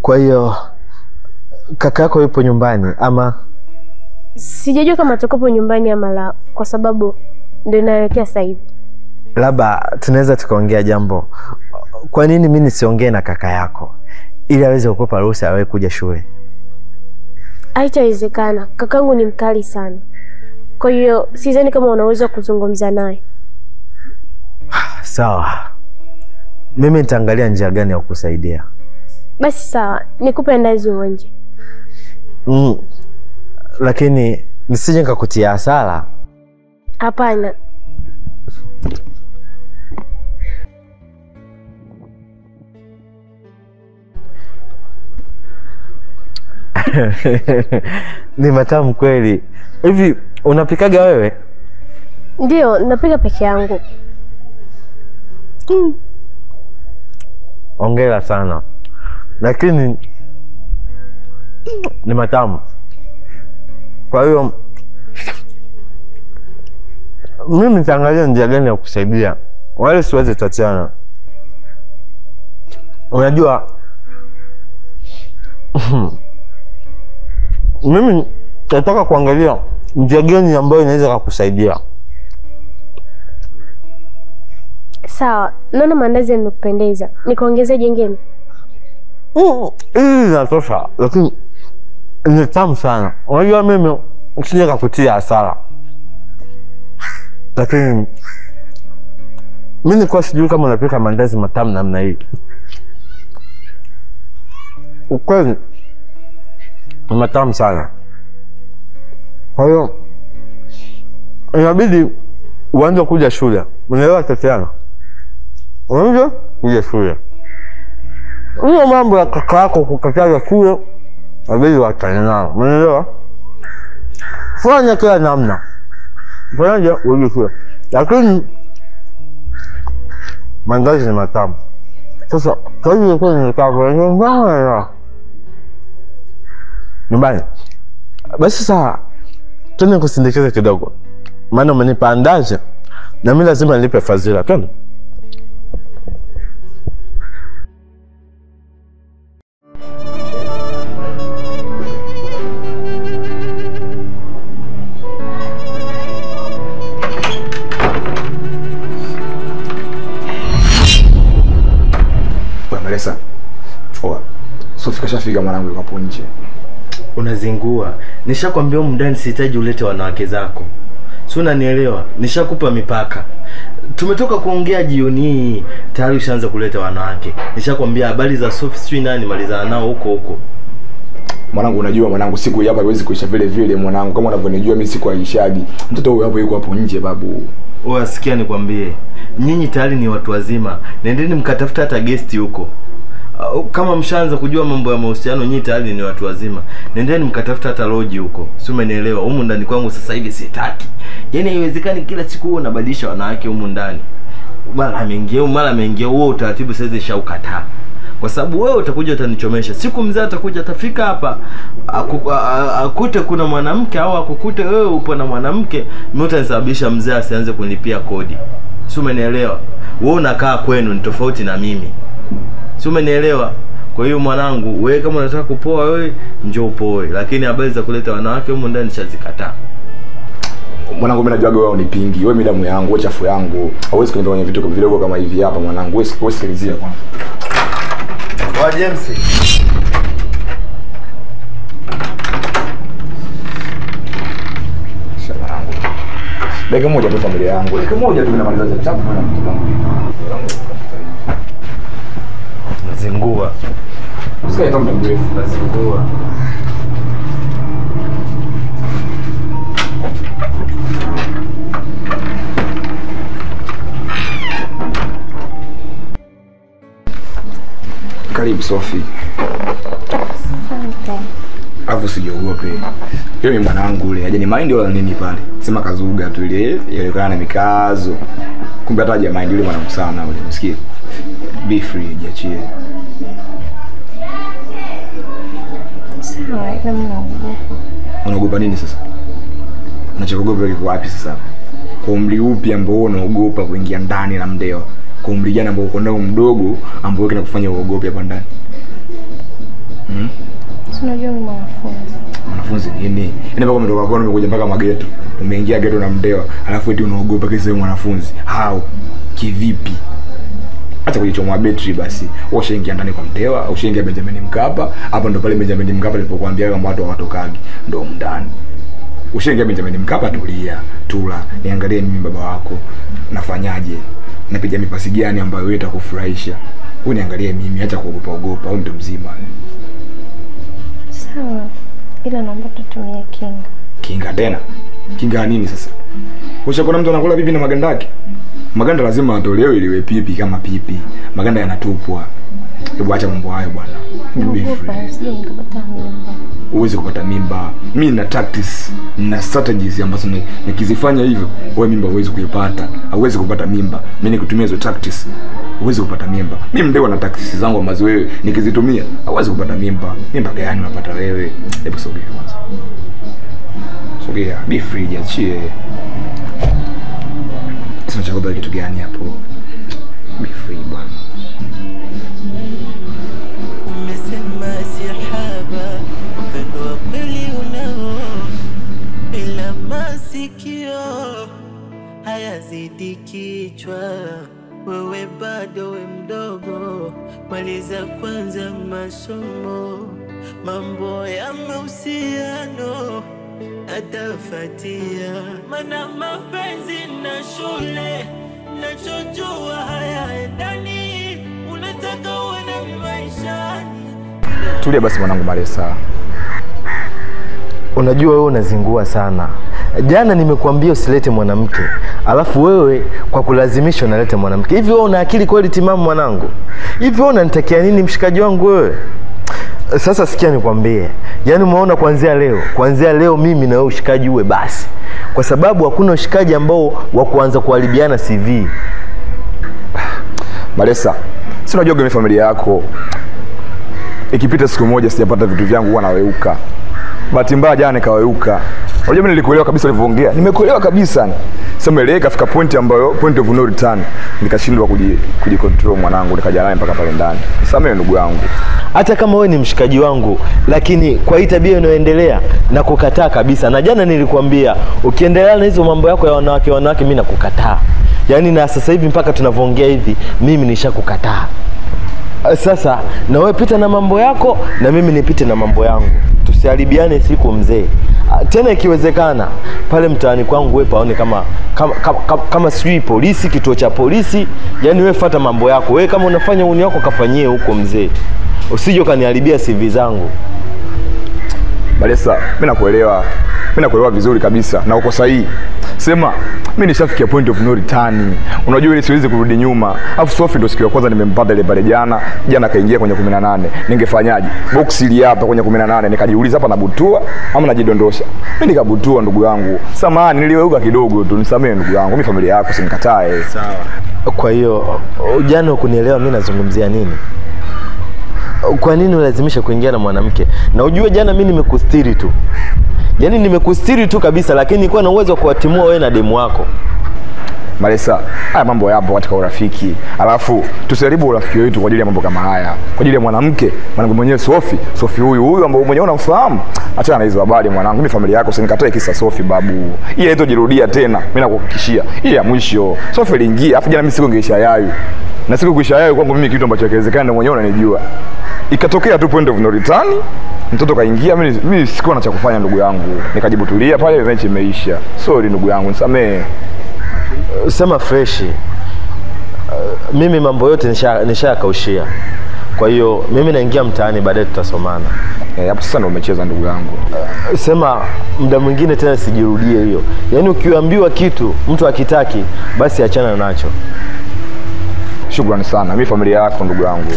Kwa hiyo kaka yako yupo nyumbani ama? Sijajua kama atakupo nyumbani ama la, kwa sababu ndio inaelekea sasa hivi. Labda tunaweza tukaongea jambo. Kwa nini mimi nisiongee na kaka yako ili aweze kukupa ruhusa wewe kuja shule? Haitawezekana. Kakangu ni mkali sana. Kwa hiyo sidhani kama unaweza kuzungumza naye. Sawa. Mimi nitaangalia njia gani ya kukusaidia. Basi sawa, nikupe ndazi uonje. Lakini nisije nikakutia hasara. Hapana. Ni matamu kweli. Hivi unapikaga wewe? Ndio, napika peke yangu. Hongera sana. Lakini ni matamu. Kwa hiyo mimi nitaangalia njia gani ya kukusaidia. Wale siwezi Tatiana. Unajua mimi nataka kuangalia njia gani ambayo inaweza kukusaidia. Sawa, naona maandazi yamekupendeza. Nikuongezee jingine? Hii inatosha, lakini ni tamu sana. Unajua mimi usije kukutia hasara. Lakini mimi nilikuwa sijui kama unapika maandazi matamu namna hii. Ukweli ni matamu sana. Kwa hiyo inabidi uanze kuja shule. Unaelewa Tatiana? Uanze kuja shule. Hiyo mambo ya kaka yako kukataza shule inabidi uachane nao. Unaelewa? Fanya kila namna. Fanya uje shule. Lakini maandazi ni matamu. Sasa kwa hiyo nikaa kwa nyumbani. Basi sasa twende nikusindikize kidogo. Maana umenipa andazi na mimi lazima nilipe fadhila. Twende. Malesa. Oa. Sofi kashafika mwanangu yuko hapo nje. Unazingua. Nishakwambia humu ndani sihitaji ulete wanawake zako. Si unanielewa? Nishakupa mipaka. Tumetoka kuongea jioni hii, tayari ushaanza kuleta wanawake. Nishakwambia habari za Sofi sijui nani malizana nao huko huko. Mwanangu unajua mwanangu siku hapa haiwezi kuisha vile vile mwanangu, kama unavyonijua mimi siku haishagi. Mtoto huyu hapo yuko hapo nje babu. Oa sikia nikwambie. Nyinyi tayari ni watu wazima. Nendeni mkatafuta hata guest huko. Kama mshaanza kujua mambo ya mahusiano nyinyi tayari ni watu wazima. Nendeni mkatafuta hata lodge huko. Si umenielewa? Humu ndani kwangu sasa hivi sitaki. Yaani haiwezekani kila siku wewe unabadilisha wanawake humu ndani. Mara ameingia, mara ameingia, huo utaratibu sasa nishaukataa. Kwa sababu wewe utakuja utanichomesha. Siku mzee atakuja atafika hapa akute kuna mwanamke au akukute wewe upo na mwanamke, mimi utanisababisha mzee asianze kunilipia kodi. Si umenielewa? Wewe unakaa kwenu ni tofauti na mimi. Si umenielewa? Kwa hiyo mwanangu, wewe kama unataka kupoa wewe njoo upoe, lakini habari za kuleta wanawake humu ndani nishazikataa. Mwanangu mimi najua wewe unipingi, wewe damu yangu, wewe chafu yangu. Hauwezi kunipa kwenye vitu vidogo kama hivi hapa mwanangu. Wewe sikilizia kwanza. Wa James. Dakika moja tu familia yangu. Dakika moja tu namaliza chap chap na mtoto wangu. Nazingua. Usikae kama muda mrefu. Nazingua. Karibu Sophie. Asante. Alafu usiogope. Yule ni mwanangu yule. Haja ni mind wala nini pale. Sema kazuga tu ile yalekana na mikazo. Kumbe hata haja mind yule mwanangu sana yule. Msikie. Be free, jiachie. Sawa, ila mimi naogopa. Unaogopa nini sasa? Unachogopa kiko wapi sasa? Kwa umri upi ambao unaogopa kuingia ndani na mdeo? Kwa umri gani ambao uko nao mdogo ambao kinakufanya uogope hapa ndani? Unajua mimi mwanafunzi. Mwanafunzi nini? Yaani mpaka umetoka kwao umekuja mpaka mageto. Umeingia geto na mdewa, alafu eti unaogopa kisa wewe mwanafunzi. How? Kivipi? Acha kujichomoa betri basi. Wewe ushaingia ndani kwa mdewa, ushaingia Benjamin Mkapa. Hapo ndo pale Benjamin Mkapa nilipokuambia kwamba watu hawatokagi, ndo ndani. Ushaingia Benjamin Mkapa, tulia, tula, niangalie mimi baba wako. Nafanyaje? Napiga mipasi gani ambayo wewe itakufurahisha? Wewe niangalie mimi, acha kuogopa ogopa, wewe mtu mzima. Sawa. Ila naomba tutumie kinga. Kinga tena? Kinga nini sasa? Ushakuona mtu anakula pipi na maganda yake? Maganda lazima atolewe ili iwe pipi kama pipi. Maganda yanatupwa. Hebu acha mambo hayo bwana. Naogopa usije nikapata mimba. Uweze kupata mimba. Mimi na tactics na strategies ambazo nikizifanya hivyo, wewe mimba huwezi kuipata. Hauwezi kupata mimba. Mimi nikutumia hizo tactics. Huwezi kupata mimba. Mimi ndio na tactics zangu ambazo wewe nikizitumia, hauwezi kupata mimba. Mimba gani unapata wewe? Hebu sogea kwanza. Sogea, be free, jiachie. Sasa chakula kitu gani hapo? Be free bwana. Umesema sihaba upendo wa kweli unao, ila masikio hayazidi kichwa. Wewe bado we mdogo, maliza kwanza masomo. Mambo ya mahusiano atafatia, maana mapenzi na shule nachojua hayaendani. Unataka uwe na maishani. Tulia basi mwanangu Maresa. Unajua wewe unazingua sana. Jana nimekuambia usilete mwanamke, alafu wewe kwa kulazimisha unaleta mwanamke. Hivi wewe una akili kweli timamu mwanangu? Hivi wewe unanitakia nini mshikaji wangu wewe? Sasa sikia nikwambie. Yaani umeona kuanzia leo mimi na wewe ushikaji uwe basi. Kwa sababu hakuna ushikaji ambao wa kuanza kuharibiana CV. Maresa, si unajua kwenye familia yako ikipita siku moja sijapata vitu vyangu huwa naweuka. Bahati mbaya jana nikaweuka. Unajua mimi nilikuelewa kabisa ulivyoongea. Nimekuelewa kabisa. Sema ile ikafika point ambayo point of no return. Nikashindwa kujicontrol mwanangu, nikaja naye mpaka pale ndani. Samehe ndugu yangu. Hata kama wewe ni mshikaji wangu, lakini kwa hii tabia inayoendelea na kukataa kabisa. Na jana nilikuambia ukiendelea na hizo mambo yako ya wanawake wanawake mimi nakukataa. Yaani na sasa hivi mpaka tunavyoongea hivi mimi nishakukataa. Sasa na wewe pita na mambo yako na mimi nipite na mambo yangu. Tusiharibiane siku mzee. Tena ikiwezekana pale mtaani kwangu wewe paone kama sijui polisi, kituo cha polisi. Yaani wewe fuata mambo yako. Wewe kama unafanya uni wako kafanyie huko mzee. Usije ukaniharibia CV zangu. Balesa, mimi nakuelewa. Mimi nakuelewa vizuri kabisa na uko sahihi. Sema mimi nishafikia point of no return. Unajua ile siwezi kurudi nyuma. Alafu Sophie ndio siku ya kwanza nimempata ile pale jana. Jana kaingia kwenye 18. Ningefanyaje? Box ili hapa kwenye 18 nikajiuliza hapa nabutua ama najidondosha. Mimi nikabutua ndugu yangu. Samahani niliweuka kidogo tu, nisamee ndugu yangu. Mimi familia yako sinikatae. Sawa. Kwa hiyo jana ukunielewa mimi nazungumzia nini? Kwa nini ulazimisha kuingia na mwanamke? Na ujue jana mimi nimekustiri tu. Yaani nimekustiri tu kabisa, lakini nilikuwa na uwezo wa kuwatimua wewe na demu wako. Malesa, haya mambo yapo katika urafiki. Alafu tusiharibu urafiki wetu kwa ajili ya mambo kama haya. Kwa ajili ya mwanamke, mwanangu mwenyewe Sofi, Sofi huyu huyu ambaye mwenyewe unamfahamu. Achana na hizo habari mwanangu. Mimi familia yako usinikatae kisa Sofi babu. Hii haitojirudia tena. Mimi nakuhakikishia. Hii ya mwisho. Sofi iliingia, afu jana mimi siku ningeisha yayo. Na siku kuisha yayo kwangu mimi kitu ambacho hakiwezekani na mwenyewe unanijua. Ikatokea tu point of no return. Mtoto kaingia, mimi sikuwa na cha kufanya ndugu yangu. Nikajibutulia pale, mechi imeisha. Sorry ndugu yangu, nisamee. Sema fresh. Mimi mambo yote nishakaushia. Kwa hiyo mimi naingia mtaani, baadaye tutasomana. Hapo sasa ndio umecheza ndugu yangu. Sema muda mwingine tena sijirudie hiyo. Yaani ukiambiwa kitu mtu akitaki basi achana nacho. Shukrani sana. Mimi familia yako ndugu yangu.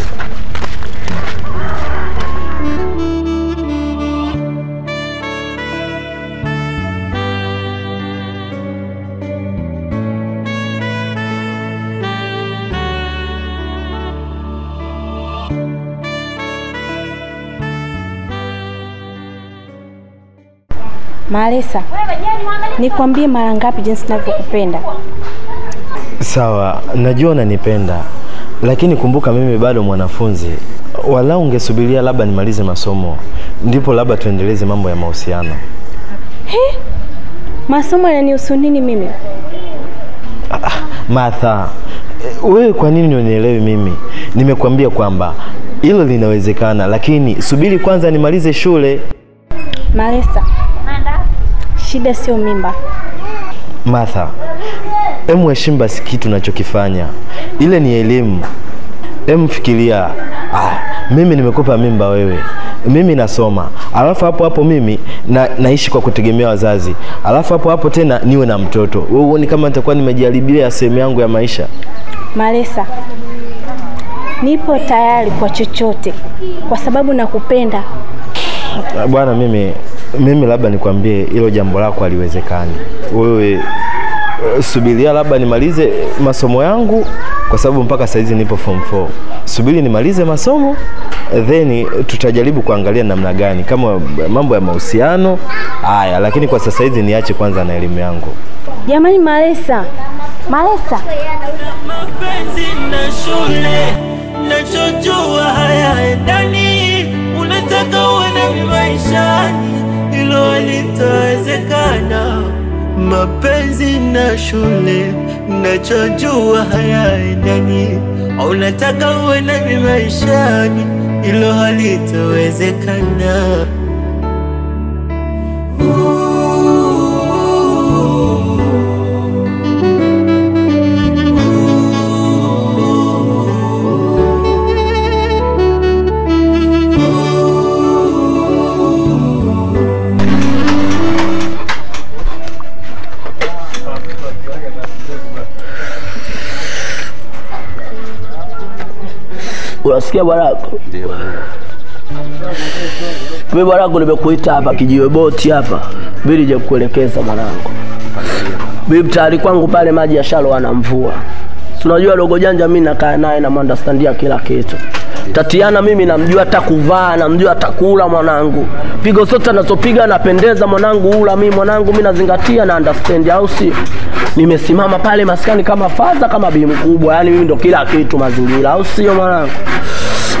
Malesa, nikwambie mara ngapi jinsi ninavyokupenda? Sawa, najua unanipenda. Lakini kumbuka mimi bado mwanafunzi. Walau ungesubiria labda nimalize masomo, ndipo labda tuendeleze mambo ya mahusiano. He? Masomo yananihusu nini mimi? Martha, wewe kwa nini unielewi mimi? Nimekuambia kwamba hilo linawezekana, lakini subiri kwanza nimalize shule. Malesa, shida sio mimba. Martha, emu heshimu basi kitu nachokifanya. Ile ni elimu. Emu fikiria, mimi nimekupa mimba wewe. Mimi nasoma. Alafu hapo hapo mimi naishi kwa kutegemea wazazi. Alafu hapo hapo tena niwe na mtoto. Wewe uone kama nitakuwa nimejaribia sehemu yangu ya maisha? Malesa, nipo tayari kwa chochote kwa sababu nakupenda. Bwana, mimi labda nikwambie hilo jambo lako haliwezekani. Wewe subiria labda nimalize masomo yangu kwa sababu mpaka saizi nipo form 4. Subiri nimalize masomo then tutajaribu kuangalia namna gani kama mambo ya mahusiano haya, lakini kwa sasa hizi niache kwanza na elimu yangu. Jamani Malesa, Malesa. Mapenzi na shule nachojua hayaendani, unataka uwe na maishani, hilo halitawezekana. Mapenzi na shule nachojua hayaendani, unataka uwe na maishani, hilo halitawezekana. Unasikia bwanako? Ndio. Mimi bwanangu nimekuita hapa kijiwe boti hapa. Mimi nije kukuelekeza mwanangu. Mimi mtaani kwangu pale maji ya shalo ana mvua. Si unajua dogo janja mimi nakaa naye na understandia kila kitu. Tatiana mimi namjua hata kuvaa, namjua hata kula mwanangu. Pigo zote anazopiga napendeza mwanangu, ula mimi mwanangu mimi nazingatia na understand, au si? Nimesimama pale maskani kama faza kama bi mkubwa, yani mimi ndo kila kitu mazingira, au sio mwanangu?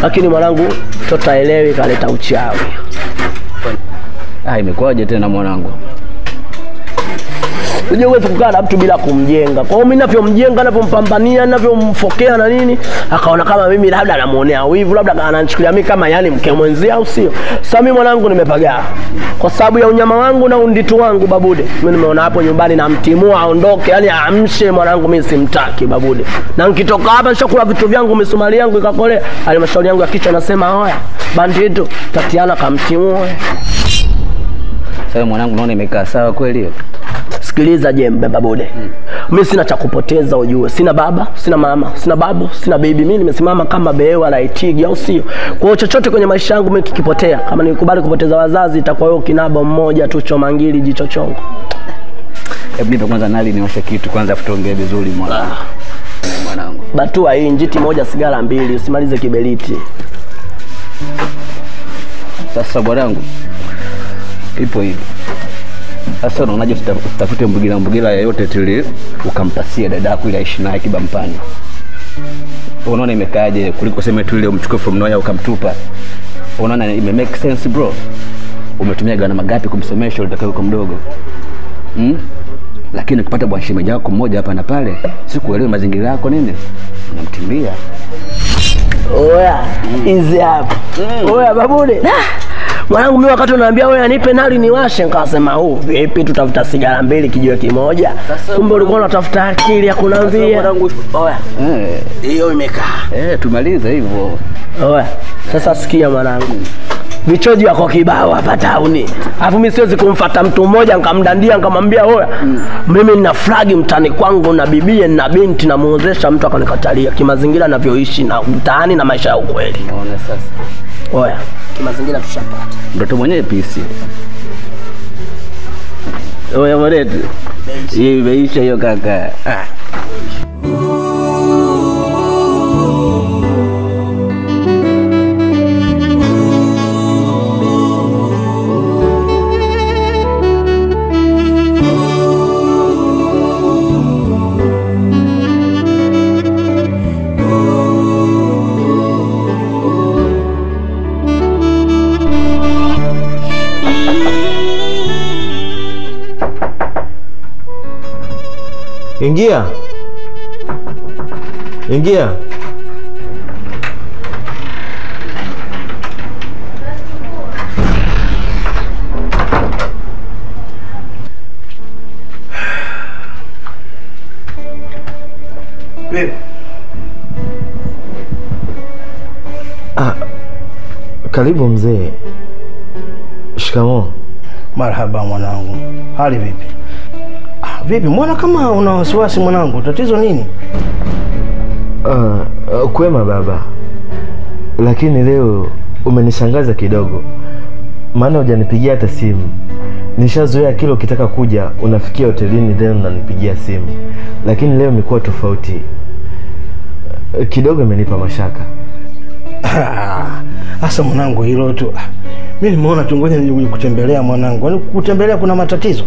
Lakini mwanangu totaelewi kaleta uchawi. Ah, imekuwaje tena mwanangu? Unajua huwezi kukaa na mtu bila kumjenga. Kwa hiyo mimi ninavyomjenga, ninavyompambania, ninavyomfokea na nini, akaona kama mimi labda anamuonea wivu, labda ananichukulia mimi kama yani mke mwenzia, au sio? Sasa mimi mwanangu nimepagaa. Kwa sababu ya unyama wangu na unditu wangu babude. Mimi nimeona hapo nyumbani namtimua aondoke, yani aamshe mwanangu, mimi simtaki babude. Na nikitoka hapa nishakula vitu vyangu, misumari yangu ikakolea, halmashauri yangu ya kichwa nasema haya, bandito Tatiana kamtimue. Sasa mwanangu naona imekaa sawa kweli hiyo. Sikiliza jembe babude. Mimi sina cha kupoteza ujue. Sina baba, sina mama, sina babu, sina baby. Mimi nimesimama kama behewa la itigi, au sio? Kwa hiyo chochote kwenye maisha yangu mimi kikipotea, kama nilikubali kupoteza wazazi itakuwa hiyo kinaba mmoja tu chomangili jicho chongo. Hebu nipe kwanza nali nioshe kitu kwanza tuongee vizuri mwanangu. Mwanangu. Batua hii njiti moja sigara mbili, usimalize kiberiti. Sasa bwanangu ipo hivi. Sasa unaonaje usitafute mbugila mbugila yeyote tuli ukampasia dadako ili aishi naye kibampani? Unaona imekaaje kuliko sema tu ile umchukue from nowhere ukamtupa? Unaona ime make sense bro? Umetumia gharama ngapi kumsomesha ulitaka uko mdogo? Lakini ukipata bwana shemeji yako mmoja hapa na pale, sikuelewi mazingira yako nini? Unamtimbia. Oya, hizi hapa. Oya babule. Mwanangu mimi wakati unaambia wewe anipe nali niwashe nikasema huu vipi tutafuta sigara mbili kijiwe kimoja. Kumbe ulikuwa unatafuta akili ya kunambia. Oya. Hiyo imekaa. Tumalize hivyo. Oya. Sasa sikia mwanangu. Vichoji wako kibao hapa tauni. Alafu mimi siwezi kumfuata mtu mmoja nikamdandia nikamwambia oya. Mimi nina flag mtani kwangu na bibie na binti na muozesha mtu akanikatalia kimazingira ninavyoishi na mtaani na maisha ya ukweli. Unaona sasa. Oya, kimazingira tushapata. Mtoto mwenyewe pisi. Oya mwanetu. Hii imeisha hiyo kaka. Ingia. Ingia. Vipi? Karibu mzee. Shikamoo. Marhaba mwanangu. Hali vipi? Vipi, mbona kama una wasiwasi mwanangu? Tatizo nini? Kwema baba. Lakini leo umenishangaza kidogo. Maana hujanipigia hata simu. Nishazoea kila ukitaka kuja unafikia hotelini then unanipigia simu. Lakini leo imekuwa tofauti. Kidogo imenipa mashaka. Asa mwanangu hilo tu. Mimi nimeona tu ngoja nije kutembelea mwanangu. Yaani kutembelea kuna matatizo.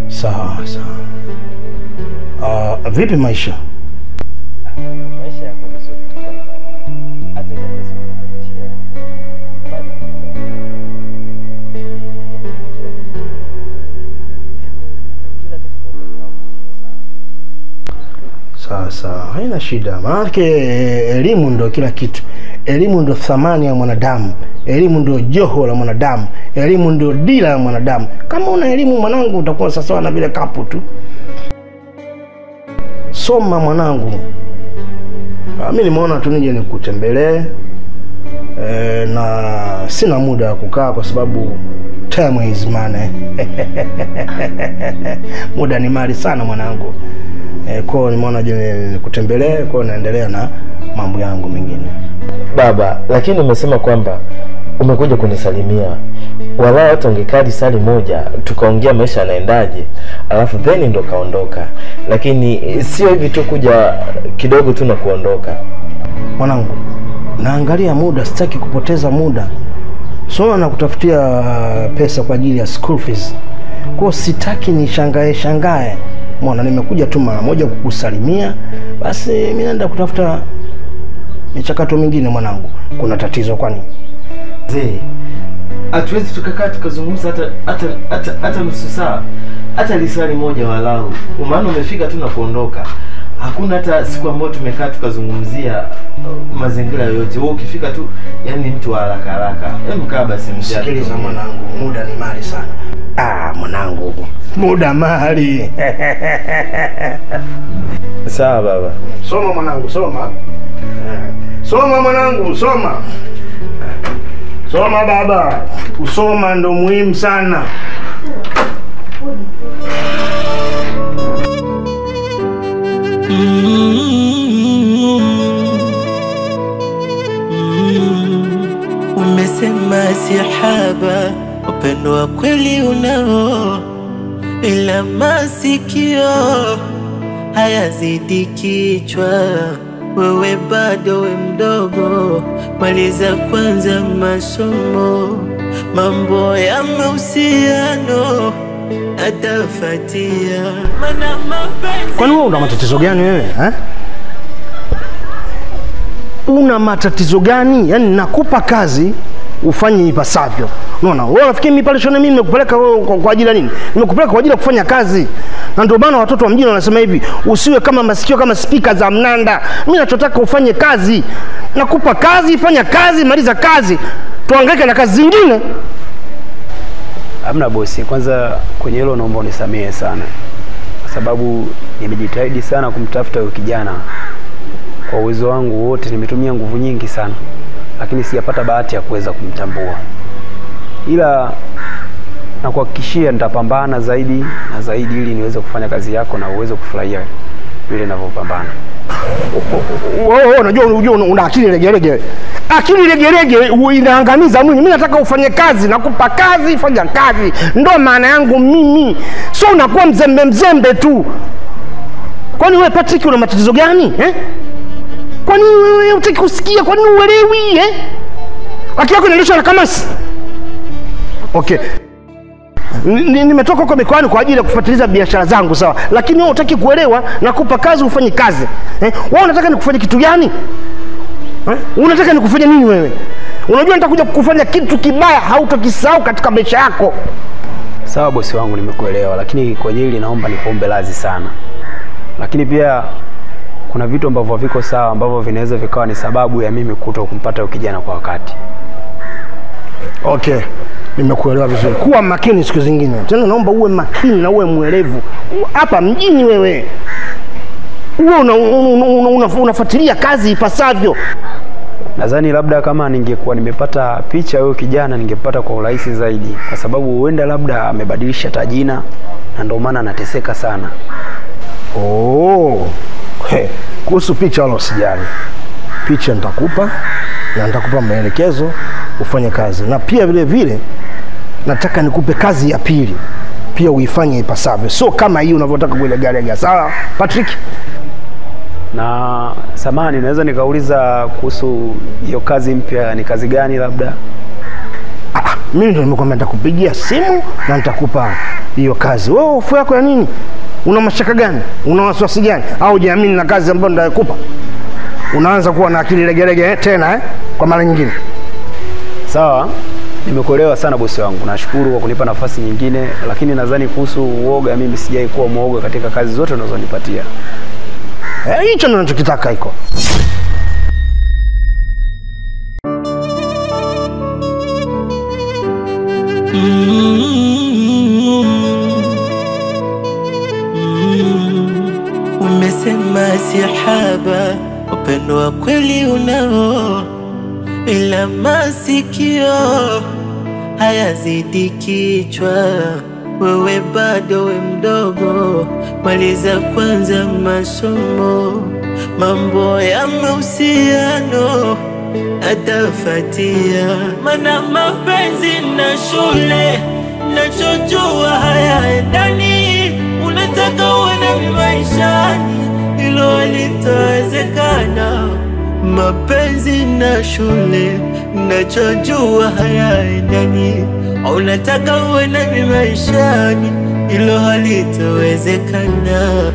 Sawa sawa. Vipi maisha? Maisha yako vizuri tu baba. Hata kama unapitia bado sawa sawa, haina shida. Maana elimu ndio kila kitu. Elimu ndio thamani ya mwanadamu. Elimu ndio joho la mwanadamu. Elimu ndio dira ya mwanadamu. Kama una elimu mwanangu utakuwa sawa na vile kapu tu. Soma mwanangu. Mimi nimeona tu nije nikutembelee. Na sina muda wa kukaa kwa sababu time is money. Muda ni mali sana mwanangu. Kwa nimeona je nikutembelee, kwa naendelea na mambo yangu mengine. Baba, lakini umesema kwamba umekuja kunisalimia. Wala hata ungekaa sali moja tukaongea maisha yanaendaje, alafu then ndo kaondoka. Lakini sio hivi tu kuja kidogo tu na kuondoka. Mwanangu, naangalia muda, sitaki kupoteza muda. So nakutafutia pesa kwa ajili ya school fees. Kwa sitaki nishangae shangae. Mwana nimekuja tu mara moja kukusalimia, basi mimi naenda kutafuta michakato mingine mwanangu. Kuna tatizo kwani? Mzee, hatuwezi tukakaa tukazungumza hata nusu saa, hata lisali moja walau. Maana umefika tu na kuondoka. Hakuna hata siku ambayo tumekaa tukazungumzia mazingira yoyote. Wewe ukifika tu yani mtu wa haraka haraka. Hebu kaa basi mzee. Sikiliza mwanangu, muda ni mali sana. Mwanangu, muda mali. Sawa baba. Soma mwanangu, soma. Soma mwanangu, soma. Soma baba. Kusoma ndo muhimu sana. Umesema sihaba upendo wa kweli unao, ila masikio hayazidi kichwa. Wewe bado we mdogo, maliza kwanza masomo. Mambo ya mahusiano atafuatia. Mana mapenzi. Kwani wewe una matatizo gani wewe, eh? Una matatizo gani? Yaani nakupa kazi ufanye ipasavyo. Unaona? Wewe unafikiri mimi pale shule mimi nimekupeleka wewe kwa ajili ya nini? Nimekupeleka kwa ajili ya kufanya kazi. Na ndio maana watoto wa mjini wanasema hivi, usiwe kama masikio kama speaker za mnanda. Mimi nachotaka ufanye kazi. Nakupa kazi, fanya kazi, maliza kazi. Tuhangaike na kazi zingine. Hamna bosi, kwanza kwenye hilo naomba unisamehe sana. Kwa sababu nimejitahidi sana kumtafuta huyo kijana. Kwa uwezo wangu wote nimetumia nguvu nyingi sana, lakini sijapata bahati ya kuweza kumtambua. Ila nakuhakikishia nitapambana zaidi na zaidi ili niweze kufanya kazi yako na uweze kufurahia vile ninavyopambana. Wewe unajua una akili legelege. Akili legelege inaangamiza mwili. Mimi nataka ufanye kazi, nakupa kazi, fanya kazi. Ndio maana yangu mimi. Sio unakuwa mzembe mzembe tu. Kwani wewe Patrick una matatizo gani, eh? Kwa nini wewe hutaki kusikia? Kwa nini uelewi, eh? Akili yako inaendeshwa na kamasi. Okay. Nimetoka huko mikoani kwa ajili ya kufuatilia biashara zangu, sawa. Lakini wewe hutaki kuelewa, nakupa kazi ufanye kazi. Eh? Wewe unataka nikufanye kitu gani? Eh? Unataka nikufanye nini wewe? Unajua nitakuja kukufanya kitu kibaya hautokisahau katika maisha yako. Sawa bosi wangu, nimekuelewa, lakini kwa hili naomba nikuombe radhi sana. Lakini pia kuna vitu ambavyo haviko sawa ambavyo vinaweza vikawa ni sababu ya mimi kuto kumpata kijana kwa wakati. Okay, nimekuelewa vizuri. Kuwa makini siku zingine. Tena naomba uwe makini na uwe mwelevu. Hapa mjini wewe. Uwe unafuatilia kazi ipasavyo. Nadhani labda kama ningekuwa nimepata picha huyo kijana ningepata kwa urahisi zaidi, kwa sababu huenda labda amebadilisha tajina na ndio maana anateseka sana. Oh. Hey, kuhusu picha wala usijali. Picha nitakupa na nitakupa maelekezo ufanye kazi. Na pia vile vile nataka nikupe kazi ya pili. Pia uifanye ipasavyo. Sio kama hii unavyotaka kuilegalega. Sawa Patrick? Na samahani, naweza nikauliza kuhusu hiyo kazi mpya ni kazi gani labda? Mimi ndio nimekuambia nitakupigia simu na nitakupa hiyo kazi. Wewe hofu yako ya nini? Una mashaka gani? Una wasiwasi gani? Au hujiamini na kazi ambayo nitakupa? Unaanza kuwa na akili legelege tena, eh? Kwa mara nyingine. Sawa, nimekuelewa sana bosi wangu. Nashukuru kwa kunipa nafasi nyingine, lakini nadhani kuhusu uoga mimi sijai kuwa muoga katika kazi zote unazonipatia. Hicho ndio ninachokitaka iko. Umesema sihaba, upendo wa kweli unao, ila masikio hayazidi kichwa. Wewe bado we mdogo, maliza kwanza masomo. Mambo ya mahusiano atafuatia. Mana mapenzi na shule nachojua hayaendani. Unataka uwe nami maishani, hilo halitawezekana. Mapenzi na shule nachojua hayaendani. Unataka uwe nami maishani, hilo halitawezekana.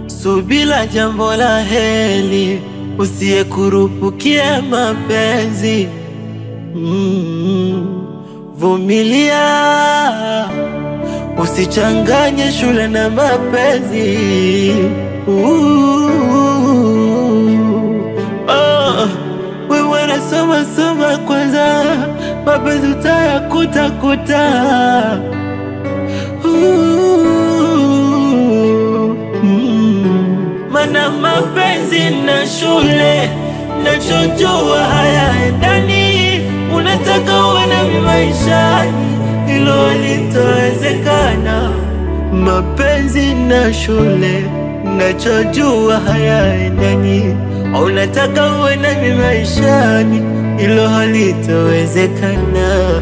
Subira jambo la heri, usiyekurupukia mapenzi. Vumilia, usichanganye shule na mapenzi. Wewe unasoma soma kwanza, mapenzi utayakuta kuta. Mana mapenzi na shule nachojua hayaendani. Unataka uwe nami maishani, hilo halitowezekana. Mapenzi na shule nachojua hayaendani. Unataka uwe nami maishani, hilo halitowezekana.